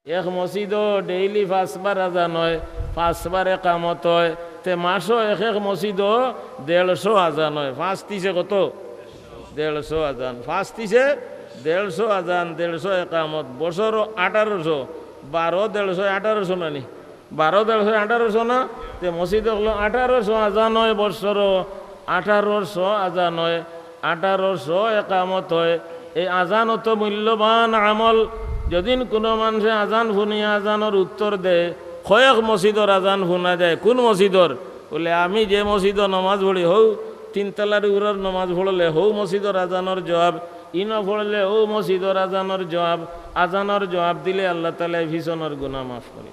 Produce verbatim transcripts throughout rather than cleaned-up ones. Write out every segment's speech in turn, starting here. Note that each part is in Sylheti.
এক মসজিদো ডেইলি পাঁচবার আজান অয়, পাঁচবার একামত অয়, তে মাসো এক এক মসজিদো দেড়শো আজান অয়। পাঁচ তিশে কত? দেড়শো আজান। পাঁচ তিশে দেড়শো আজান, দেড়শো একামত, বছরো আঠারোশো, বারো দেড়শো আঠারোশো নানি? বারো দেড়শো আঠারোশো না? তে মসজিদ অকলো আঠারোশো আজান অয় বছরো, আঠারোশো আজান অয়, আঠারোশো একামত অয়। এই আজান অত মূল্যবান আমল, যদিন কুনু মানষে আজান হুনিয়া আজানর উত্তর দেয়, কয়েক মসজিদর আজান হুনা যায়। কুন মসজিদর? বুলে, আমি যে মসজিদো নমাজ পড়ি, হউ তিনতলার উপরর নমাজ পড়লে হউ মসজিদর আজানর জবাব, ইনো পড়লে হউ মসজিদর আজানর জবাব। আজানর জবাব দিলে আল্লাহ তাআলায় পিছনর গুনা মাফ করি।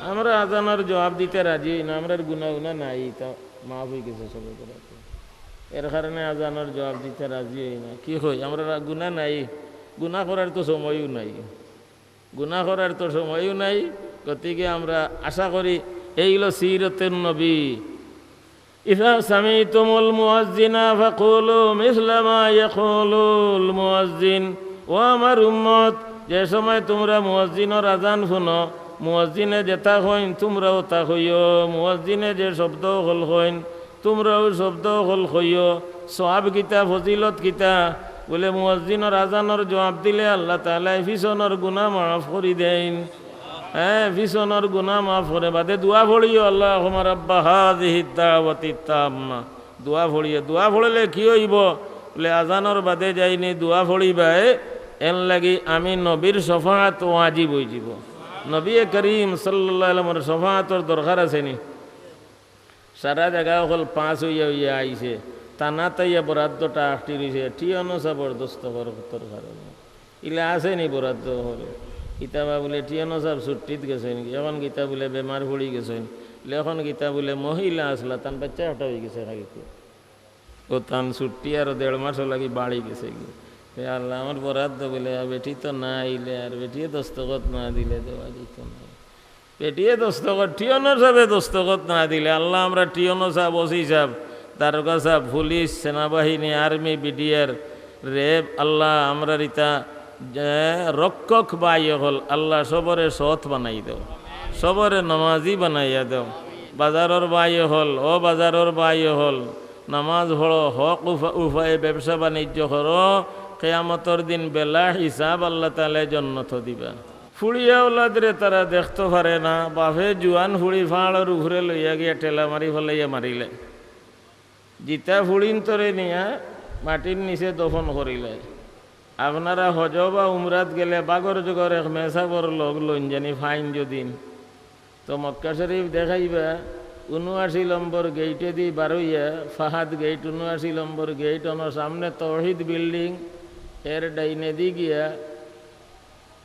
আমরা আজানর জবাব দিতে রাজি অই না, আমরার গুনা উনা নাই, ইতা মাফ অই গেছে সবে করাতে। এর কারণে আজানর জবাব দিতে রাজি অই না। কি কই, আমরার গুনা নাই, গুনা করার তো সময়ও নাই। গুনা করার তো সময়ও নাই। গতিকে আমরা আশা করি, এই অইলো সিরতুন নবী। ইযা সামি'তুমুল মুয়াজ্জিনা ফাকুলু মিসলা মা ইয়াকুলুল মুয়াজ্জিন। ও আমার উম্মত, যে সময় তুমরা মুয়াজ্জিনর আজান হুনো, মুয়াজ্জিনে যেতা কইন তুমরাও তা কইও, মুয়াজ্জিনে যে শব্দ অকল কইন তুমরাও শব্দ অকল কইও। সওয়াব কিতা, ফজিলত কিতা? বুলে, মুয়াজ্জিনর আজানর জবাব দিলে আল্লাহ তাআলায় পিছনর গুনা মাফ করি দেইন। হ্যাঁ, পিছনর গুনা মাফ করে। বাদে দোয়া পড়িও, আল্লাহুম্মা রাব্বা হাযিহিদ দাওয়াতিত তাম্মা। দোয়া পড়িও। দোয়া পড়লে কি অইবো? বুলে, আজানর বাদে যাইনি দোয়া পড়িবায়, এর লাগি আমি নবীর শফাআত ওয়াজিব অইযিবো। নবী করিম সাল্লাল্লাহু আলাইহি ওয়াসাল্লামর শফাআতর দরকার আছে নি? সারা জাগা অকল পাস অইয়া অইয়া আইছে, থানাত আইয়া বরাদ্দটা আটকি রইছে, টিয়নো সাবর দস্তখতর কারণে। ইলা আছে নি বরাদ্দ অকল? কিতাবা বুলে টিয়নো সাব ছুট্টিত গেছইন, অখন কিতা বুলে বেমার পড়ি গেছইন, অখন কিতা বুলে মহিলা আছলা, তান বাইচ্চা একটা অই গেছে নাকি? ও তান ছুট্টি আরো দেড় মাসও লাগি বাড়ি গেছে গি। এ আল্লাহ, আমার বরাদ্দ বুলে, আর বেটি তো না আইলে, আর বেটিয়ে দস্তখত না দিলে দেওয়া যাইতো না। বেটিয়ে দস্তখত, টিয়নো সাবে দস্তখত না দিলে, আল্লাহ, আমরা টিয়নো সাব, ওসি সাব, দারোগা সাব, পুলিশ, সেনাবাহিনী, আর্মি, বিডিআর, র‍্যাব, আল্লাহ, আমরার ইতা যে রক্ষক ভাই অকল, আল্লাহ, সবরে সৎ বানাই দেও, সবরে নমাজি বানাইয়া দেও। বাজারর ভাই অকল, ও বাজারর ভাই অকল, নমাজ পড়ো, হক উফা-, উপায়ে ব্যবসা বাণিজ্য করো, কিয়ামতর দিন বেলা হিসাব আল্লাহ তাআলায় জন্নত দিবা। ফুড়িয়া ওলাদরে তারা দেখতো পারে না, বাফে জুয়ান ফুড়ি ফাড়র উপরে লইয়া গিয়া ঠেলা মারি ফালাইয়া মারিলে। জিতা ফুড়িন্তরে নিয়া মাটির নিচে দফন করিলে। আপনারা হজ বা উমরাত গেলে বাগর জুগর এক মেসাবর লগ লইন জানি ফাইন যদিন। তো মক্কা শরীফ দেখাইবা, ঊনআশি নম্বর গেইটে দি বারইয়া, ফাহাদ গেইট, ঊনআশি নম্বর গেইট, অনো সামনে তৌহিদ বিল্ডিং, এর ডাইনে দি গিয়া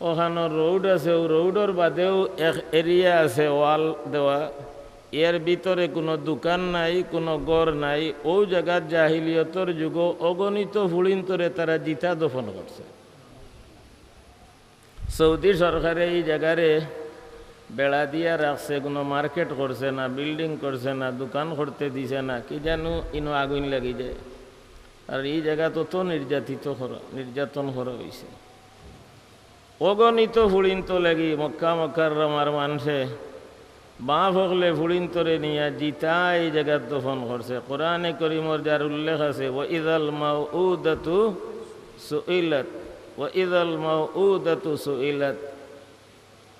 অখানো রোড আছে, অউ রোডর বাদেও এক এরিয়া আছে ওয়াল দেওয়া, এর ভিতরে কুনু দোকান নাই, কুনু ঘর নাই। অউ জাগাত জাহিলিয়তর যুগো অগণিত ফুড়িন্তরে তারা জিতা দফন করছে। সৌদি সরকারে ই জাগারে বেড়া দিয়া রাখছে, কুনু মার্কেট করছে না, বিল্ডিং করছে না, দোকান করতে দিছে না, কি জানু ইনো আগুইন লাগি যায়। আর ই জাগাত অত নির্যাতিত করা, নির্যাতন করা অইছে। অগণিত ফুড়িন্ত লাগি মক্কা মুকাররমার মানষে বাফ অকলে ফুড়িন্তরে নিয়া জিতা ই জাগাত দফন করছে। কোরআনে করিমর যার উল্লেখ আছে, "ওয়া ইযাল মাউউদাতু সুইলাত, ওয়া ইযাল মাউউদাতু সুইলাত।"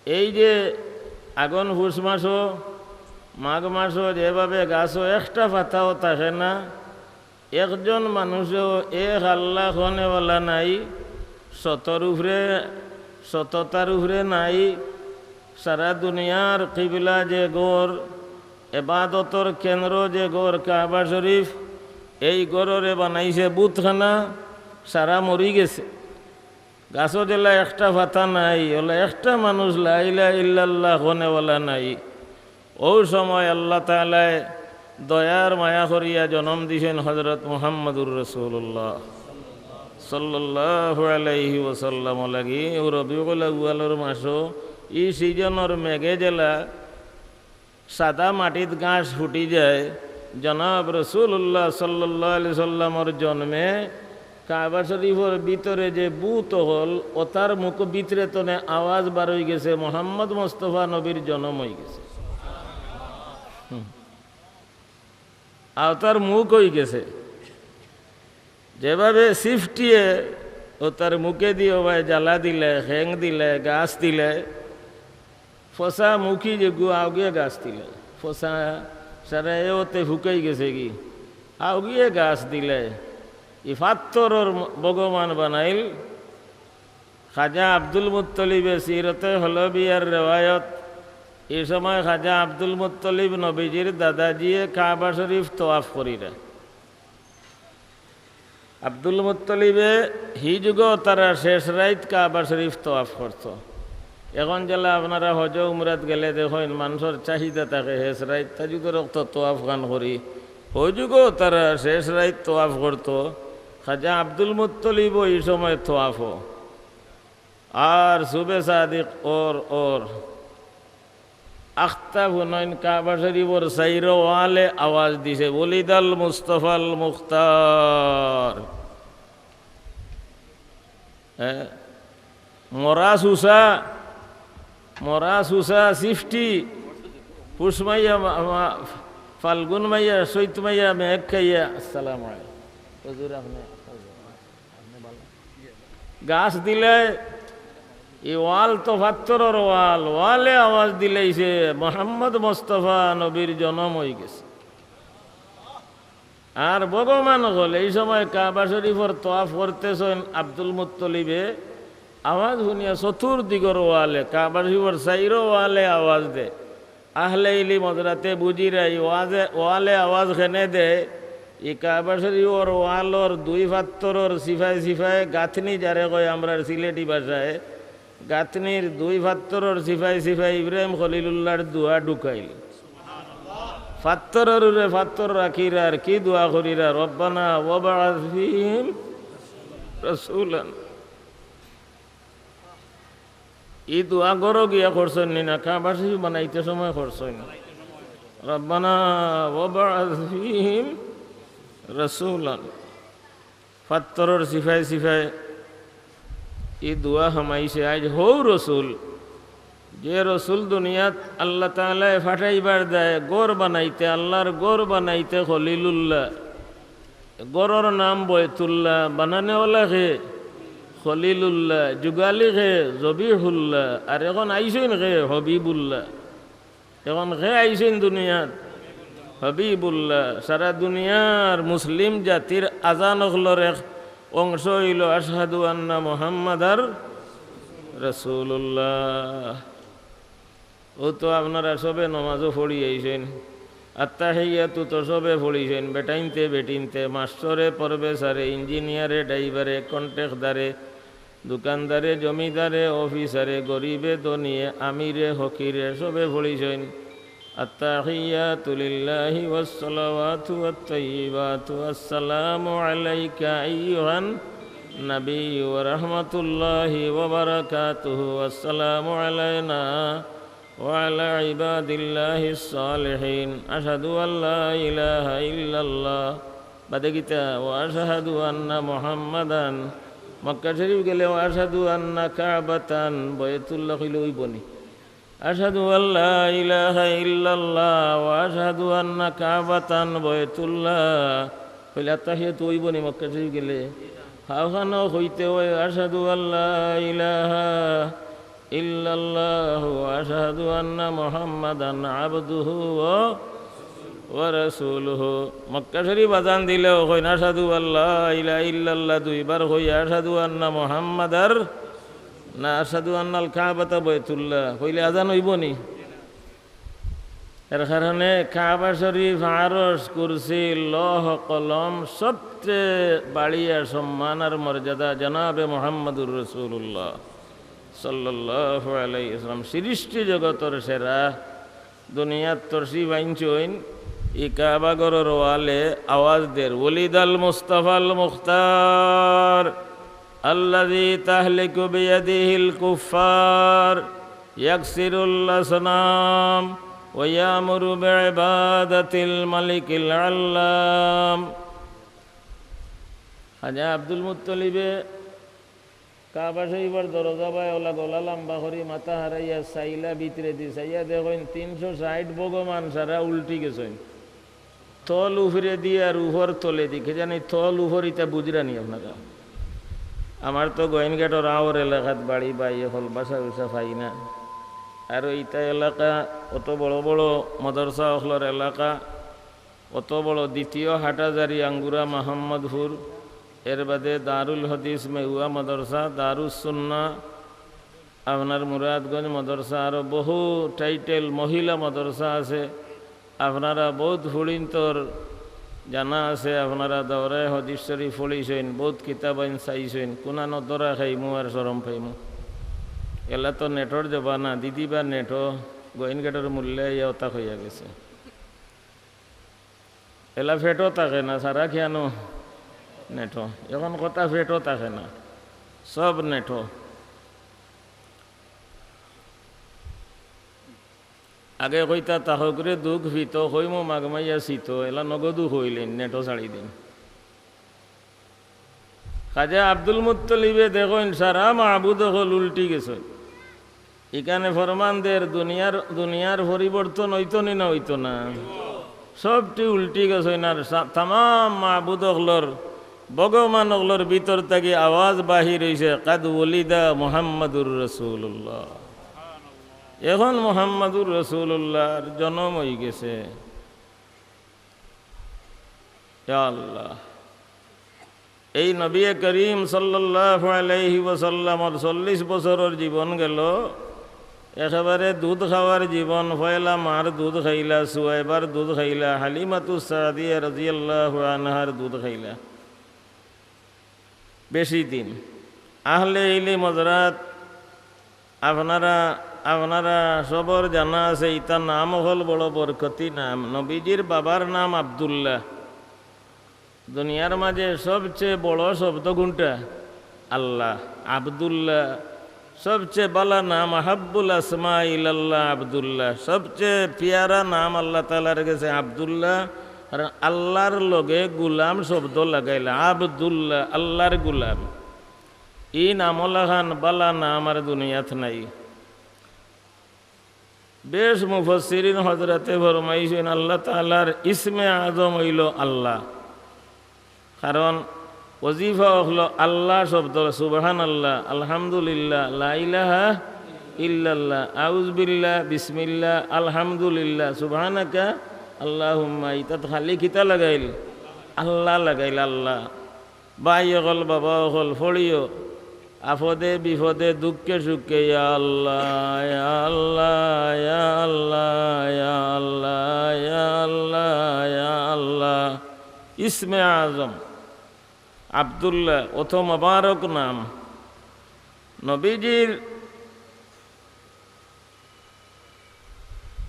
এই যে আগন পুষ মাসো, মাঘ মাসো যেভাবে গাছো একটা পাতাও থাকে না, একজন মানুষেও এক আল্লাহ কনেওয়ালা নাই, সতর উপরে, সততার উপরে নাই। সারা দুনিয়ার কিবলা যে ঘর, এবাদতর কেন্দ্র যে ঘর কাবা শরীফ, এই ঘররে বানাইছে বুতখানা, সারা মরি গেছে। গাছো যেলা একটা পাতা নাই, অলা একটা মানুষ লা ইলাহা ইল্লাল্লাহ কনেওয়ালা নাই। অউ সময় আল্লাহ তাআলায় দয়ার মায়া করিয়া জনম দিছইন হযরত মুহাম্মদুর রাসূলুল্লাহ সাল্লাল্লাহু আলাইহি ওয়াসাল্লাম লাগি। অউ রবিউল আউয়ালর মাসো ই সিজনর মেঘে যেলা সাদা মাটিত ঘাস ফুটি যায়, জনাব রাসূলুল্লাহ সাল্লাল্লাহু আলাইহি সাল্লামর জন্মে কাবা শরীফর ভিতরে যে ভূত অকল, অতার মুখ ভিতরে তনে আওয়াজ বার অইগেছে, মোহাম্মদ মোস্তফা নবীর জনম অইগেছে। হুম। আর অতার মুখ অইগেছে। যেভাবে সিফটিয়ে অতার মুখেদি অবায় জ্বালা দিলে, খেং দিলে, গাছ দিলে, ফসা মুখী যেগু আউগিয়ে গাছ দিলে, ফসা সারা এ অতে ফুকাই গেছেগি, আউগিয়ে গাছ দিলে, ই ফাত্তরর ভগবান বানাইল। খাজা আব্দুল মুত্তলিবে সিরতে হলবিয়ার রেওয়ায়ত, ই সময় খাজা আব্দুল মুত্তলিব নবীজির দাদাজিয়ে কাবা শরীফ তওয়াফ করিরা। আব্দুল মুত্তলিবে হি যুগো তারা শেষ রাইত কাবা শরীফ তওয়াফ করতো। এখন যেলা আপনারা হজ উমরাত গেলে দেখইন, মানষর চাহিদা থাকে শেষ রাইত তাজুদর অক্ত তওয়াফ খান করি। হই যুগো তারা শেষ রাইত তওয়াফ করতো। খাজা আব্দুল মুত্তলিবও ই সময় তওয়াফো। আর সুবে সাদিক ওর ওর আখতা হুনইন কাবা শরীফর সাইরো ওয়ালে আওয়াজ দিছে, "ওলিদাল মুস্তফাল মুখতার।" হ্যাঁ? মরা সুসা, মরা সুসা সিফটি, পুষ মাইয়া, মা-, মা-, ফাল্গুন মাইয়া, চৈত মাইয়া, মেঘ খাইয়া। আসসালামু আলাইকুম। হুজুর, আপনি গাছ দিলে, ই ওয়াল তো ফাত্তরর ওয়াল, ওয়ালে আওয়াজ দিলাইছে, মোহাম্মদ মোস্তফা নবীর জনম অইগেছে। আর ভগবান অকল ই সময় কাবা শরীফর তওয়াফ করতেছইন, আব্দুল মুত্তলিবে আওয়াজ হুনিয়া চতুর্দিকর ওয়ালে, কাবা শরীফর সাইরো ওয়ালে আওয়াজ দে। আহলে ইলিম হজরাতে বুঝিরা ই ওয়াজে, ওয়ালে আওয়াজ কেনে দে, ই কাবা শরীফর ওয়ালর দুই ফাত্তরর সিফায় সিফায় গাঁথনি যারে কয় আমরার সিলেটি ভাষায়, গাঁথনির দুই ফাত্তরর সিফায় সিফায় ইব্রাহিম খলিলুল্লাহর দোয়া ঢুকাইল। ফাত্তরর উপরে ফাত্তর রাখিরা আর কি দোয়া করিরা, "রব্বানা ওয়াবআস ফীহিম রাসূলান।" ই দোয়া ঘরো গিয়া করছইন নি না, কাবা শরীফ বানাইতে সময় করছইন? "রব্বানা ওয়াবআস ফীহিম রাসূলান।" ফাত্তরর সিফায় সিফায় ই দোয়া হামাইছে। আইজ হউ রসুল, যে রসুল দুনিয়াত আল্লাহ তাআলায় ফাটাইবার দায় ঘর বানাইতে, আল্লাহর ঘর বানাইতে খলিলুল্লাহ, ঘরর নাম বয়তুল্লাহ, বানানেওয়ালা কে? খলিলুল্লাহ, যুগালি কে? জবিহুল্লাহ। আর এখন আইছইন কে? হবিবুল্লাহ। এখন কে আইছইন দুনিয়াত? হবিবুল্লাহ। সারা দুনিয়ার মুসলিম জাতির আজান অকলর এক অংশ অইলো আশহাদু আন্না মুহাম্মাদার রাসূলুল্লাহ। অউ তো আপনারা সবে নমাজও পড়ি আইছইন, আত্তাহিয়াতু তো সবে পড়িছইন, বেটাইন্তে বেটিন্তে, মাস্টরে, প্রফেসরে, ইঞ্জিনিয়ারে, ড্রাইভারে, কন্ট্রাক্টদারে, দোকানদারে, জমিদারে, অফিসারে, গরিবে, ধনিয়ে, আমিরে, ফকিরে, সবে পড়িছইন। التحيات لله والصلوات والطيبات، السلام عليك أيها النبي ورحمة الله وبركاته، والسلام علينا وعلى عباد الله الصالحين، أشهد أن لا إله إلا الله। বাদে কিতা? وأشهد أن محمدا। মক্কা শরীফ গেলে وأشهد أن كعبة، বয়তুল্লাহ কইলে অইবো নি? أشهد أن لا إله إلا الله وأشهد أن كعبة بيت الله। কইলে আত্তাহিয়াতু অইবো নি মক্কা শরীফ গেলে? হউখানো কইতে অয় أشهد أن لا إله إلا الله وأشهد أن محمدا عبده و-، ورسوله। মক্কা শরীফ আজান দিলেও কইন أشهد أن لا إله إلا الله দুইবার কইয়া أشهد أن محمدا না, أشهد أن الكعبة بيت الله কইলে আজান অইবো নি? এর কারণে কাবা শরীফ, আরশ, কুরসি, লৌহ, কলম সবচেয়ে বাড়িয়া সম্মান আর মর্যাদা জনাবে মুহাম্মাদুর রাসূলুল্লাহ সাল্লাল্লাহু আলাইহি ওয়াসাল্লাম, সৃষ্টি জগতর সেরা। দুনিয়াত তশরিফ আনছইন, ই কাবা ঘরর ওয়ালে আওয়াজ দের, ولد المصطفى المختار الذي تهلك بيده الكفار يكسر الأصنام ويأمر بعبادة الملك العلام। খাজা আব্দুল মুত্তলিবে কাবা শরীফর দরজা বায় ওলা গলা লম্বা করি মাথা হারাইয়া চাইলা ভিতরেদি, চাইয়া দেখইন তিনশো ষাইট বগমান সারা উল্টি গেছইন। তল উপরেদি আর উপর তলেদি, কে জানি তল উপর ইতা বুঝরা নি আপনারা। আমার তো গোয়াইনঘাটর আওর এলাকাত বাড়ি, বাই অকল বাসা উসা পাই না। আর ইতা এলাকা অত বড় বড় মাদ্রাসা অকলর এলাকা, অত বড় দ্বিতীয় হাটহাজারী, আঙ্গুরা, মোহাম্মদপুর, এর বাদে দারুল হাদিস মেহুয়া মাদ্রাসা, দারুস সুন্নাহ, আপনার মুরাদগঞ্জ মাদ্রাসা, আরো বহু টাইটেল মহিলা মাদ্রাসা আছে। আপনারা বউত ফুড়িন্তর জানা আছে, আপনারা দৌরায়ে হাদিস শরীফ পড়িছইন, বউত কিতাবাইন চাইছইন, কুনানো ধরা খাইমু আর শরম পাইমু। এলা তো নেটর জমানা, দিদি বা নেটো, গোয়াইনঘাটর মূল্যে ইয়া অতা কইয়া গেছে। এলা ফেটো থাকে না, সারা খিয়ানো নেটো। এখন কথা ফেটো থাকে না, সব নেটো। আগে কইতা তাহকরে দুখ ফিতো, কইমু মাগমাইয়া সিতো, এলা নগদু কইলেন, নেটো ছাড়ি দিন। খাজা আব্দুল মুত্তলিবে দেখইন সারা মাবুদ অকল উল্টি গেছে। ইখানে ফরমান দের দুনিয়ার, দুনিয়ার পরিবর্তন অইতো নি না অইতো না? সবটি উল্টি গেছে। আর সা-, তামাম মাবুদ অকলর, ভগবান অকলর ভিতর থাকি আওয়াজ বাহির অইছে, "কাদ ওলিদা মুহাম্মাদুর রাসূলুল্লাহ।" এখন মুহাম্মাদুর রাসূলুল্লাহর জন্ম অই গেছে। ইয়া আল্লাহ, এই নবী করিম সাল্লাল্লাহু আলাইহি ওয়াসাল্লামর চল্লিশ বছরর জীবন গেল, একেবারে দুধ খাওয়ার জীবন। পয়লা মার দুধ খাইলা, সুয়াইবার দুধ খাইলা, হালিমাতুস সাদিয়া রাদিয়াল্লাহু আনহার দুধ খাইলা। বেশি দিন। আহলে ইলম হযরত, আপনারা, আপনারা সবর জানা আছে, ইতার নাম অকল বড় বরকতি নাম। নবীজির বাবার নাম আব্দুল্লাহ। দুনিয়ার মাঝে সবচেয়ে বড় শব্দ কোনটা? আল্লাহ। আব্দুল্লাহ। সবচেয়ে বালা নাম, আহাব্বুল আসমা ইলাল্লাহ আব্দুল্লাহ, সবচেয়ে পিয়ারা নাম আল্লাহ তাআলার গেছে আব্দুল্লাহ। আর আল্লাহর লগে গুলাম শব্দ লাগাইলা, আব্দুল্লাহ, আল্লাহর গুলাম। ই নামও লাখান বালা নাম আর দুনিয়াত নাই। বেশ মুফাসসিরিন হযরতে ফরমাইছইন, আল্লাহ তাআলার ইসমে আজম অইলো আল্লাহ। কারণ ওজিফা অকলো আল্লাহ শব্দ, সুবহানাল্লাহ, আলহামদুলিল্লাহ, লা ইলাহা ইল্লাল্লাহ, আউযুবিল্লাহ, বিসমিল্লাহ, আলহামদুলিল্লাহ, সুবহানাকা আল্লাহুম্মা। ইতাত খালি কিতা লাগাইল? আল্লাহ লাগাইল, আল্লাহ। ভাই অকল, বাবা অকল, পড়িও, আপদে বিপদে দুঃখে সুখে, ইয়া আল্লাহ, ইয়া আল্লাহ, ইয়া আল্লাহ, ইয়া আল্লাহ, ইয়া আল্লাহ, ইয়া আল্লাহ। ইসমে আজম আব্দুল্লাহ, অত মোবারক নাম। নবীজির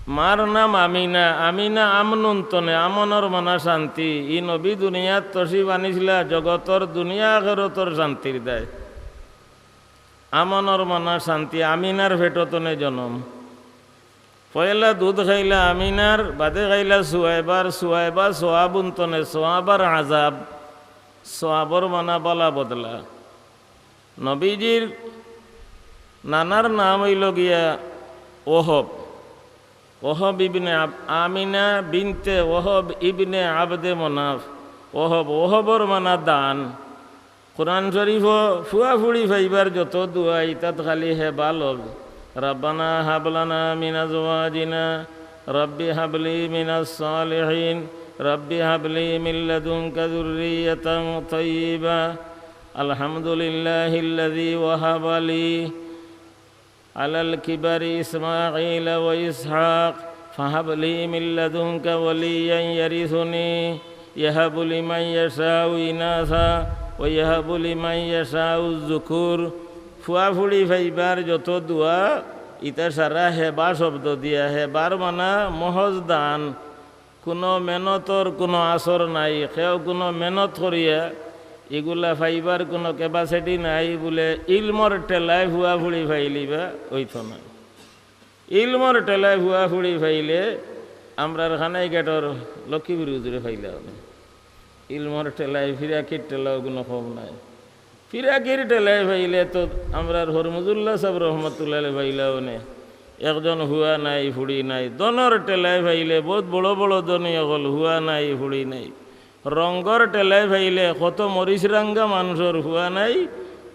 মার নাম আমিনা, আমিনা আমনুন তনে, আমনর মানা শান্তি। ই নবী দুনিয়াত তশরিফ আনিছিলা জগতর দুনিয়া আখেরতর শান্তির দায়। আমনর মানা শান্তি, আমিনার পেটো তনে জনম। পয়লা দুধ খাইলা আমিনার, বাদে খাইলা সুয়াইবার, সুয়াইবা সোয়াবুন তনে, সোয়াবার আজাব, সোয়াবর মানা বালা বদলা। নবীজির নানার নাম অইলো গিয়া ওহব। ওহব ইবনে আব-, আমিনা বিনতে ওহব ইবনে আবদে মনাফ। ওহব, ওহবর মানা দান। কোরআন শরীফো ফুয়া ফুড়ি পাইবার যত দোয়া, ইতাত খালি হেবা লফজ। রাব্বানা হাবলানা মিন আজওয়াজিনা, রাব্বি হাবলি মিনাস সালিহিন, রাব্বি হাবলি মিন লাদুনকা যুররিয়াতান তাইয়্যিবা। আলহামদুলিল্লাহিল্লাযী ওয়াহাবা লি আলাল কিবারি ইসমাঈলা ওয়া ইসহাক, ফাহাব লি মিন লাদুনকা ওয়ালিয়্যান ইয়ারিসুনি, ইয়াহাবু লিমান ইয়াশাউ ইনাসা ওয়া ইয়াহাবু লিমান ইয়াশাউ যুকুর। ফুয়া ফুড়ি পাইবার যত দোয়া, ইতা সারা হেবা শব্দ দিয়া, হেবার মানা মহজ দান। কুনু মেহনতর কুনু আসর নাই, কেউ কুনু মেহনত করিয়া ইগুলা পাইবার কুনু capacity নাই বুলে ইলমর ঠেলায় ফুয়া ফুড়ি পাইলিবা, অইতো না। ইলমর ঠেলায় ফুয়া ফুড়ি পাইলে আমরার কানাইঘাটর লক্ষ্মীপুরি হুজুরে পাইলা অনে। ইলমর ঠেলায় ফিরাকির ঠেলাও কুনু কম নায়। ফিরাকির ঠেলায় পাইলে তো আমরার হরমুজুল্লাহ সাব রহমতুল্লাহ আলাইহি পাইলাও নে। একজন ফুয়া নাই, ফুড়ি নাই। ধনর ঠেলায় পাইলে বউত বড় বড় ধনী অকল, ফুয়া নাই, ফুড়ি নাই। রঙ্গর ঠেলায় পাইলে কত মরিচ রাঙ্গা মানষর ফুয়া নাই,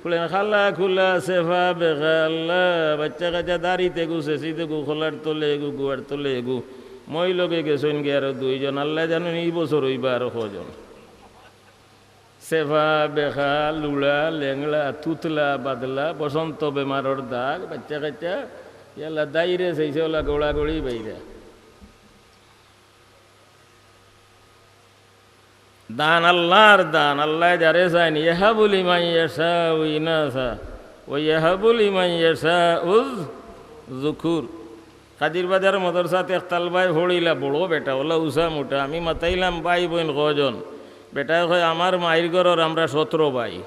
ফুড়ি নাই। কালা কুলা, ছেফা বেখা, আল্লাহ, বাইচ্চা কাইচ্চা দাড়িত এগু, ছেছিত এগু, কলার তলে এগু, গুয়ার তলে এগু। মই লগে গেছইন গি আরো দুইজন, আল্লায় জানইন ই বছর অইবা আরো কয়জন। ছেফা, বেখা, লুড়া, লেংড়া, তুতলা, বাদলা, বসন্ত বেমারর দাগ, বাইচ্চা কাইচ্চা, ইয়াল্লা দাইরে চাইছে ওলা গড়াগড়ি বাইরা। দান আল্লার দান, আল্লায় যারে চাইন, ইয়াহাবু লিমান ইয়াশাউ ইনাসা ওয়া ইয়াহাবু লিমান ইয়াশাউ যুকুর। কাদিরবাজার মাদ্রাসাত এক তালবায় পড়িলা, বড় বেটা, ওলা উচা মুটা। আমি মাতাইলাম ভাই বইন কয়জন। বেটায় কয়, "আমার মাইর ঘরর আমরা সতরো ভাই।"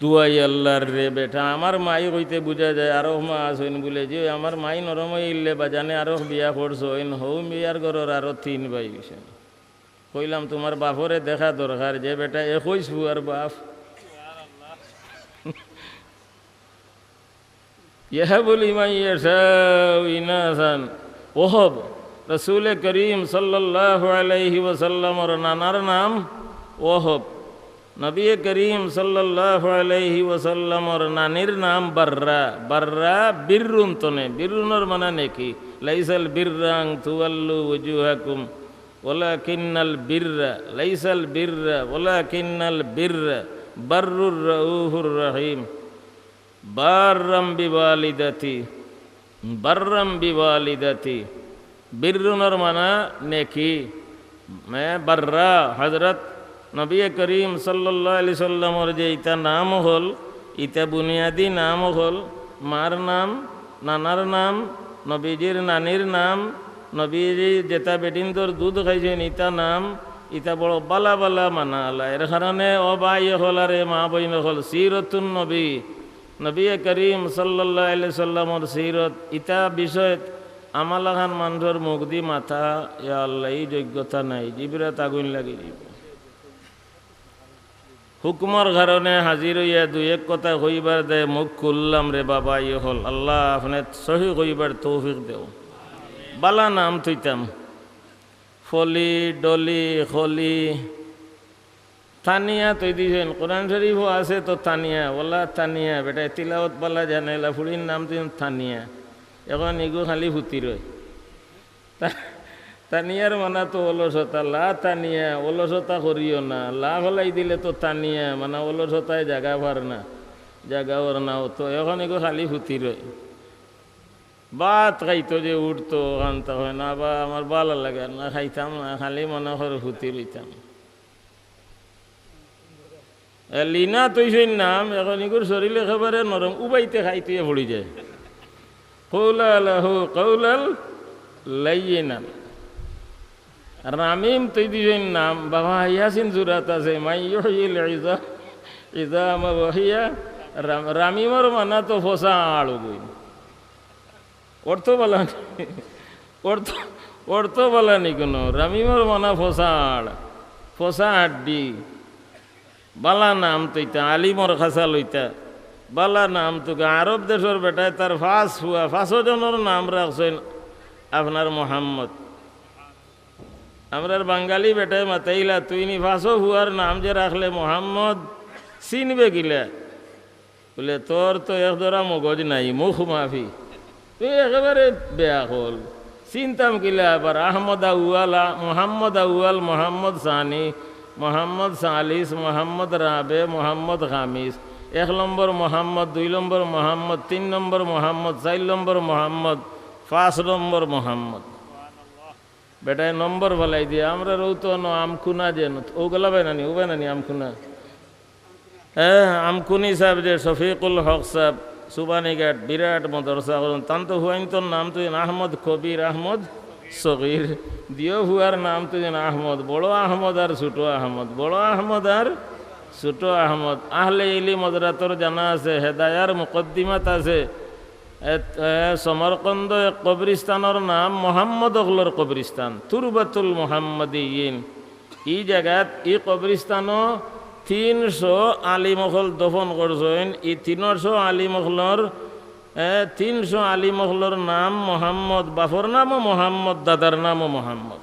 দুয়াই আল্লার রে বেটা, আমার মাই কইতে বুঝা যায়, আরো মা আছইন বুলে, যে আমার মাই নরম অইলে বাজানে আরো বিয়া করছইন, হউ মিয়ার ঘরর আরো তিন ভাই অইছইন। কইলাম, "তুমার বাপরে দেখা দরকার, যে বেটা একুইশ ফুয়ার বাপ।" ইয়াহাবু লিমান ইয়াশাউ ইনাসান। ওহব, রসুলে করিম সাল্লাল্লাহু আলাইহি ওয়াসাল্লামর নানার নাম ওহব। নবী করিম সাল্লাল্লাহু আলাইহি ওয়াসাল্লামর নানির নাম বাররা। বাররা বিররুন তনে, বিররুনর মানা নেকি। লাইসাল বিররা আন তুওয়াল্লু উজুহাকুম ওয়ালাকিন্নাল বিররা, লাইসাল বিররা ওয়ালাকিন্নাল বিররা বাররুর রাউফুর রহিম। বাররাম বিওয়ালিদাতি, বাররাম বিওয়ালিদাতি। বিররুনর মানা নেকি। মে বাররা, হযরত নবী করিম সাল্লাল্লাহু আলাইহি সাল্লামর যে ইতা নাম অকল, ইতা বুনিয়াদি নাম অকল, মার নাম, নানার নাম, নবীজির নানির নাম, নবীজি যেতা বেটিন্তর দুধ খাইছইন ইতা নাম, ইতা বড় বালা বালা মানা আলা। এর কারণে ও ভাই অকল আরে মা বইন অকল, সিরতুন নবী, নবী করিম সাল্লাল্লাহু আলাইহি সাল্লামর সিরত, ইতা বিষয়ত আমা লাখান মানষর মুখদি মাতা, ইয়া আল্লাহ, ই যোগ্যতা নাই, জিবরাত আগুইন লাগি যাইবো। হুকুমর কারণে হাজির অইয়া দুই এক কথা কইবার দায় মুখ খুললাম রে বাবা, ই অকল। আল্লাহ, আপনে সহি কইবার তৌফিক দেও। বালা নাম থইতাম, ফলি, ডলি, খলি, তানিয়া থই দিছইন, কোরআন শরীফো আছে তো তানিয়া, ওলা তানিয়া, বেটায় তিলাওত বালা জানে, এলা ফুড়ির নাম থইছইন তানিয়া। এখন ইগু খালি ফুতি রয়। তা-, তানিয়ার মানা তো অলসতা, লা তানিয়া, অলসতা করিও না, লা ফালাই দিলে তো তানিয়া, মানে অলসতায় জাগা পার না, জাগা অর না অত, এখন ইগু খালি ফুতি রয়। ভাত খাইতো যে উঠতো, অখান তা কয় না, বা আমার বালা লাগে না, খাইতাম না, খালি মনে করে ফুতি রইতাম। এ, লিনা থইছইন নাম, এখন ইগুর শরীর একেবারে নরম, উবাইতে খাইতে পড়ি যায়। কওলা লাহু কওলাল লাইয়িনান। রামিম থই দিছইন নাম, বাবা ইয়াসিন সুরাত আছে, মান ইউহয়িল ইজা-, ইজামা ওয়া হিয়া রাম-, রামিমর মানা তো ফসা আড় অগই। অর্থ বালা নি-, অর্থ, অর্থ বালা নি কুনু। রামিমর মানা ফসা আড়, ফসা হাড্ডি। বালা নাম থইতা, আলিমর খাসা লইতা। বালা নাম থুকা। আরব দেশর বেটায় তার পাঁচ ফুয়া, পাঁচও জনর নাম রাখছইন আপনার মোহাম্মদ। আমরার বাঙালি বেটায় মাতাইলা, "তুই নি পাঁচও ফুয়ার নাম যে রাখলে মোহাম্মদ, চিনবে কিলা?" বুলে, "তোর তো এক ধরা মগজ নাই, মুখ মাফি। তুই একেবারে বেআকল। চিনতাম কিলা আবার আহমদ আউয়াল, আ-, মোহাম্মদ আউয়াল, মোহাম্মদ সানি, মোহাম্মদ সালিস, মোহাম্মদ রাবে, মোহাম্মদ খামিস। এক নম্বর মোহাম্মদ, দুই নম্বর মোহাম্মদ, তিন নম্বর মোহাম্মদ, চাইর নম্বর মোহাম্মদ, পাঁচ নম্বর মোহাম্মদ।" বেটায় নম্বর ফালাই দিয়া, আমরার অউ তো ন আমকুনা যে ন-, অউ গেলা বায় নানি, অউ বায় নানি আমকুনা। হ্যাঁ, আমকুনি সাব যে শফিকুল হক সাব, সুবানীঘাট, বিরাট মাদ্রাসা করইন, তান তো ফুয়াইন্তর নাম তো আহমদ কবির, আহমদ সগির। দিও ফুয়ার নাম তো আহমদ, বড় আহমদ আর ছোট আহমদ, বড় আহমদ আর ছোট আহমদ। আহলে ইলিম হজরাতর জানা আছে, হেদায়ার মুকদ্দিমাত আছে। এত-, এ, সমরকন্দ এক কবরিস্তানর নাম মোহাম্মদ অকলর কবরিস্তান, তুরবাতুল মোহাম্মদিয়িন। ই জাগাত, ই কবরিস্তানো তিনশো আলিম অকল দফন করছইন। ই তিনশো আলিম অকলর, এ, তিনশো আলিম অকলর নাম মোহাম্মদ, বাফর নামও মোহাম্মদ, দাদার নামও মোহাম্মদ।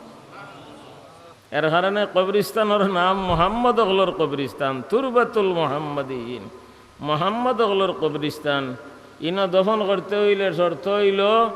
এর কারণে কবরিস্তানর নাম মোহাম্মদ অকলর কবরিস্তান, তুরবাতুল মোহাম্মদিয়িন, মোহাম্মদ অকলর কবরিস্তান। ইনো দফন করতে অইলে শর্ত অইলো,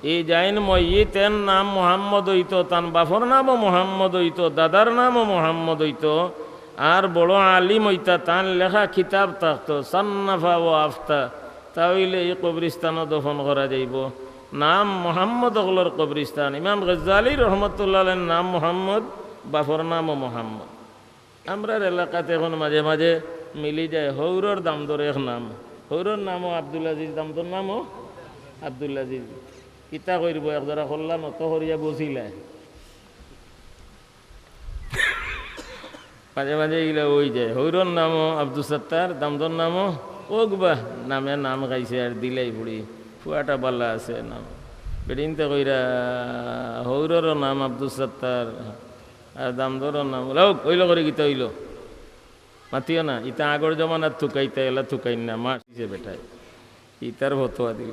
ই যাইন মইয়িত এন নাম মোহাম্মদ অইতো, তান বাফর নামও মোহাম্মদ অইতো, দাদার নামও মোহাম্মদ অইতো, আর বড় আলিম অইতা, তান লেখা কিতাব থাকতো, সান্নাফা ও আফতা, তা অইলে ই কবরিস্তানো দফন করা যাইবো। নাম মোহাম্মদ অকলর কবরিস্তান। ইমাম গজ্জালী রহমতুল্লাহ আলাইহির নাম মোহাম্মদ, বাফর নামও মোহাম্মদ। আমরার এলাকাত এখন মাঝে মাঝে মিলি যায়, হউরর দামদর এক নাম, হউরর নামও আব্দুল আজিজ, দামদর নামও আব্দুল আজিজ। কিতা কইরবো, এক জরা কল্লা নত করিয়া বসিলায়। মাঝে মাঝে ইলা অই যায়। হউরর নামও আব্দুস সত্তার, দামদর নামও অউক বা, নামে নাম খাইছে আর দিলাই ফুড়ি। ফুয়াটা বালা আছে নাম। বেটিন্তে কইরা, হউররও নাম আব্দুস সত্তার, আর দামদরর নাম, অউক, অইলো করি কিতা অইলো? মাতিও না, ইতা আগর জমানার তুকাইতা, এলা তুকাইন না, মারছে বেটায়। ইতার ফতোয়া দিল।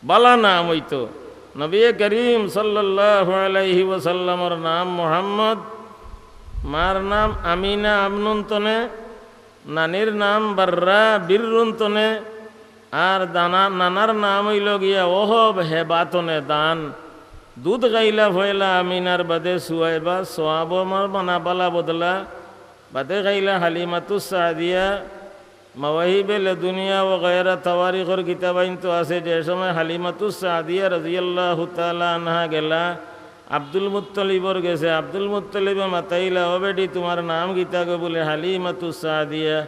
বালা নাম অইতো। নবী করিম সাল্লাল্লাহু আলাইহি ওয়াসাল্লামর নাম মোহাম্মদ, মার নাম আমিনা আমনুন তনে, নানির নাম বাররা বিররুন তনে, আর দানা-, নানার নাম অইলো গিয়া ওহব হেবা তনে দান। দুধ খাইলা ফয়লা আমিনার বাদে সুয়াইবা, সোয়াব মার বানা বালা বদলা, বাদে খাইলা হালিমাতুস সাদিয়া, মাওয়াহিবে লেদুনিয়া ও গায়রা তাওয়ারিখর কিতাবাইন্তো আছে, যে সময় হালিমাতুস সাদিয়া রাদিয়াল্লাহু তাআলা আনহা গেলা আব্দুল মুত্তালিবর গেছে, আব্দুল মুত্তালিবে মাতাইলা, "ও বেটি, তুমার নাম কিতা গো?" বুলে, "হালিমাতুস সাদিয়া।"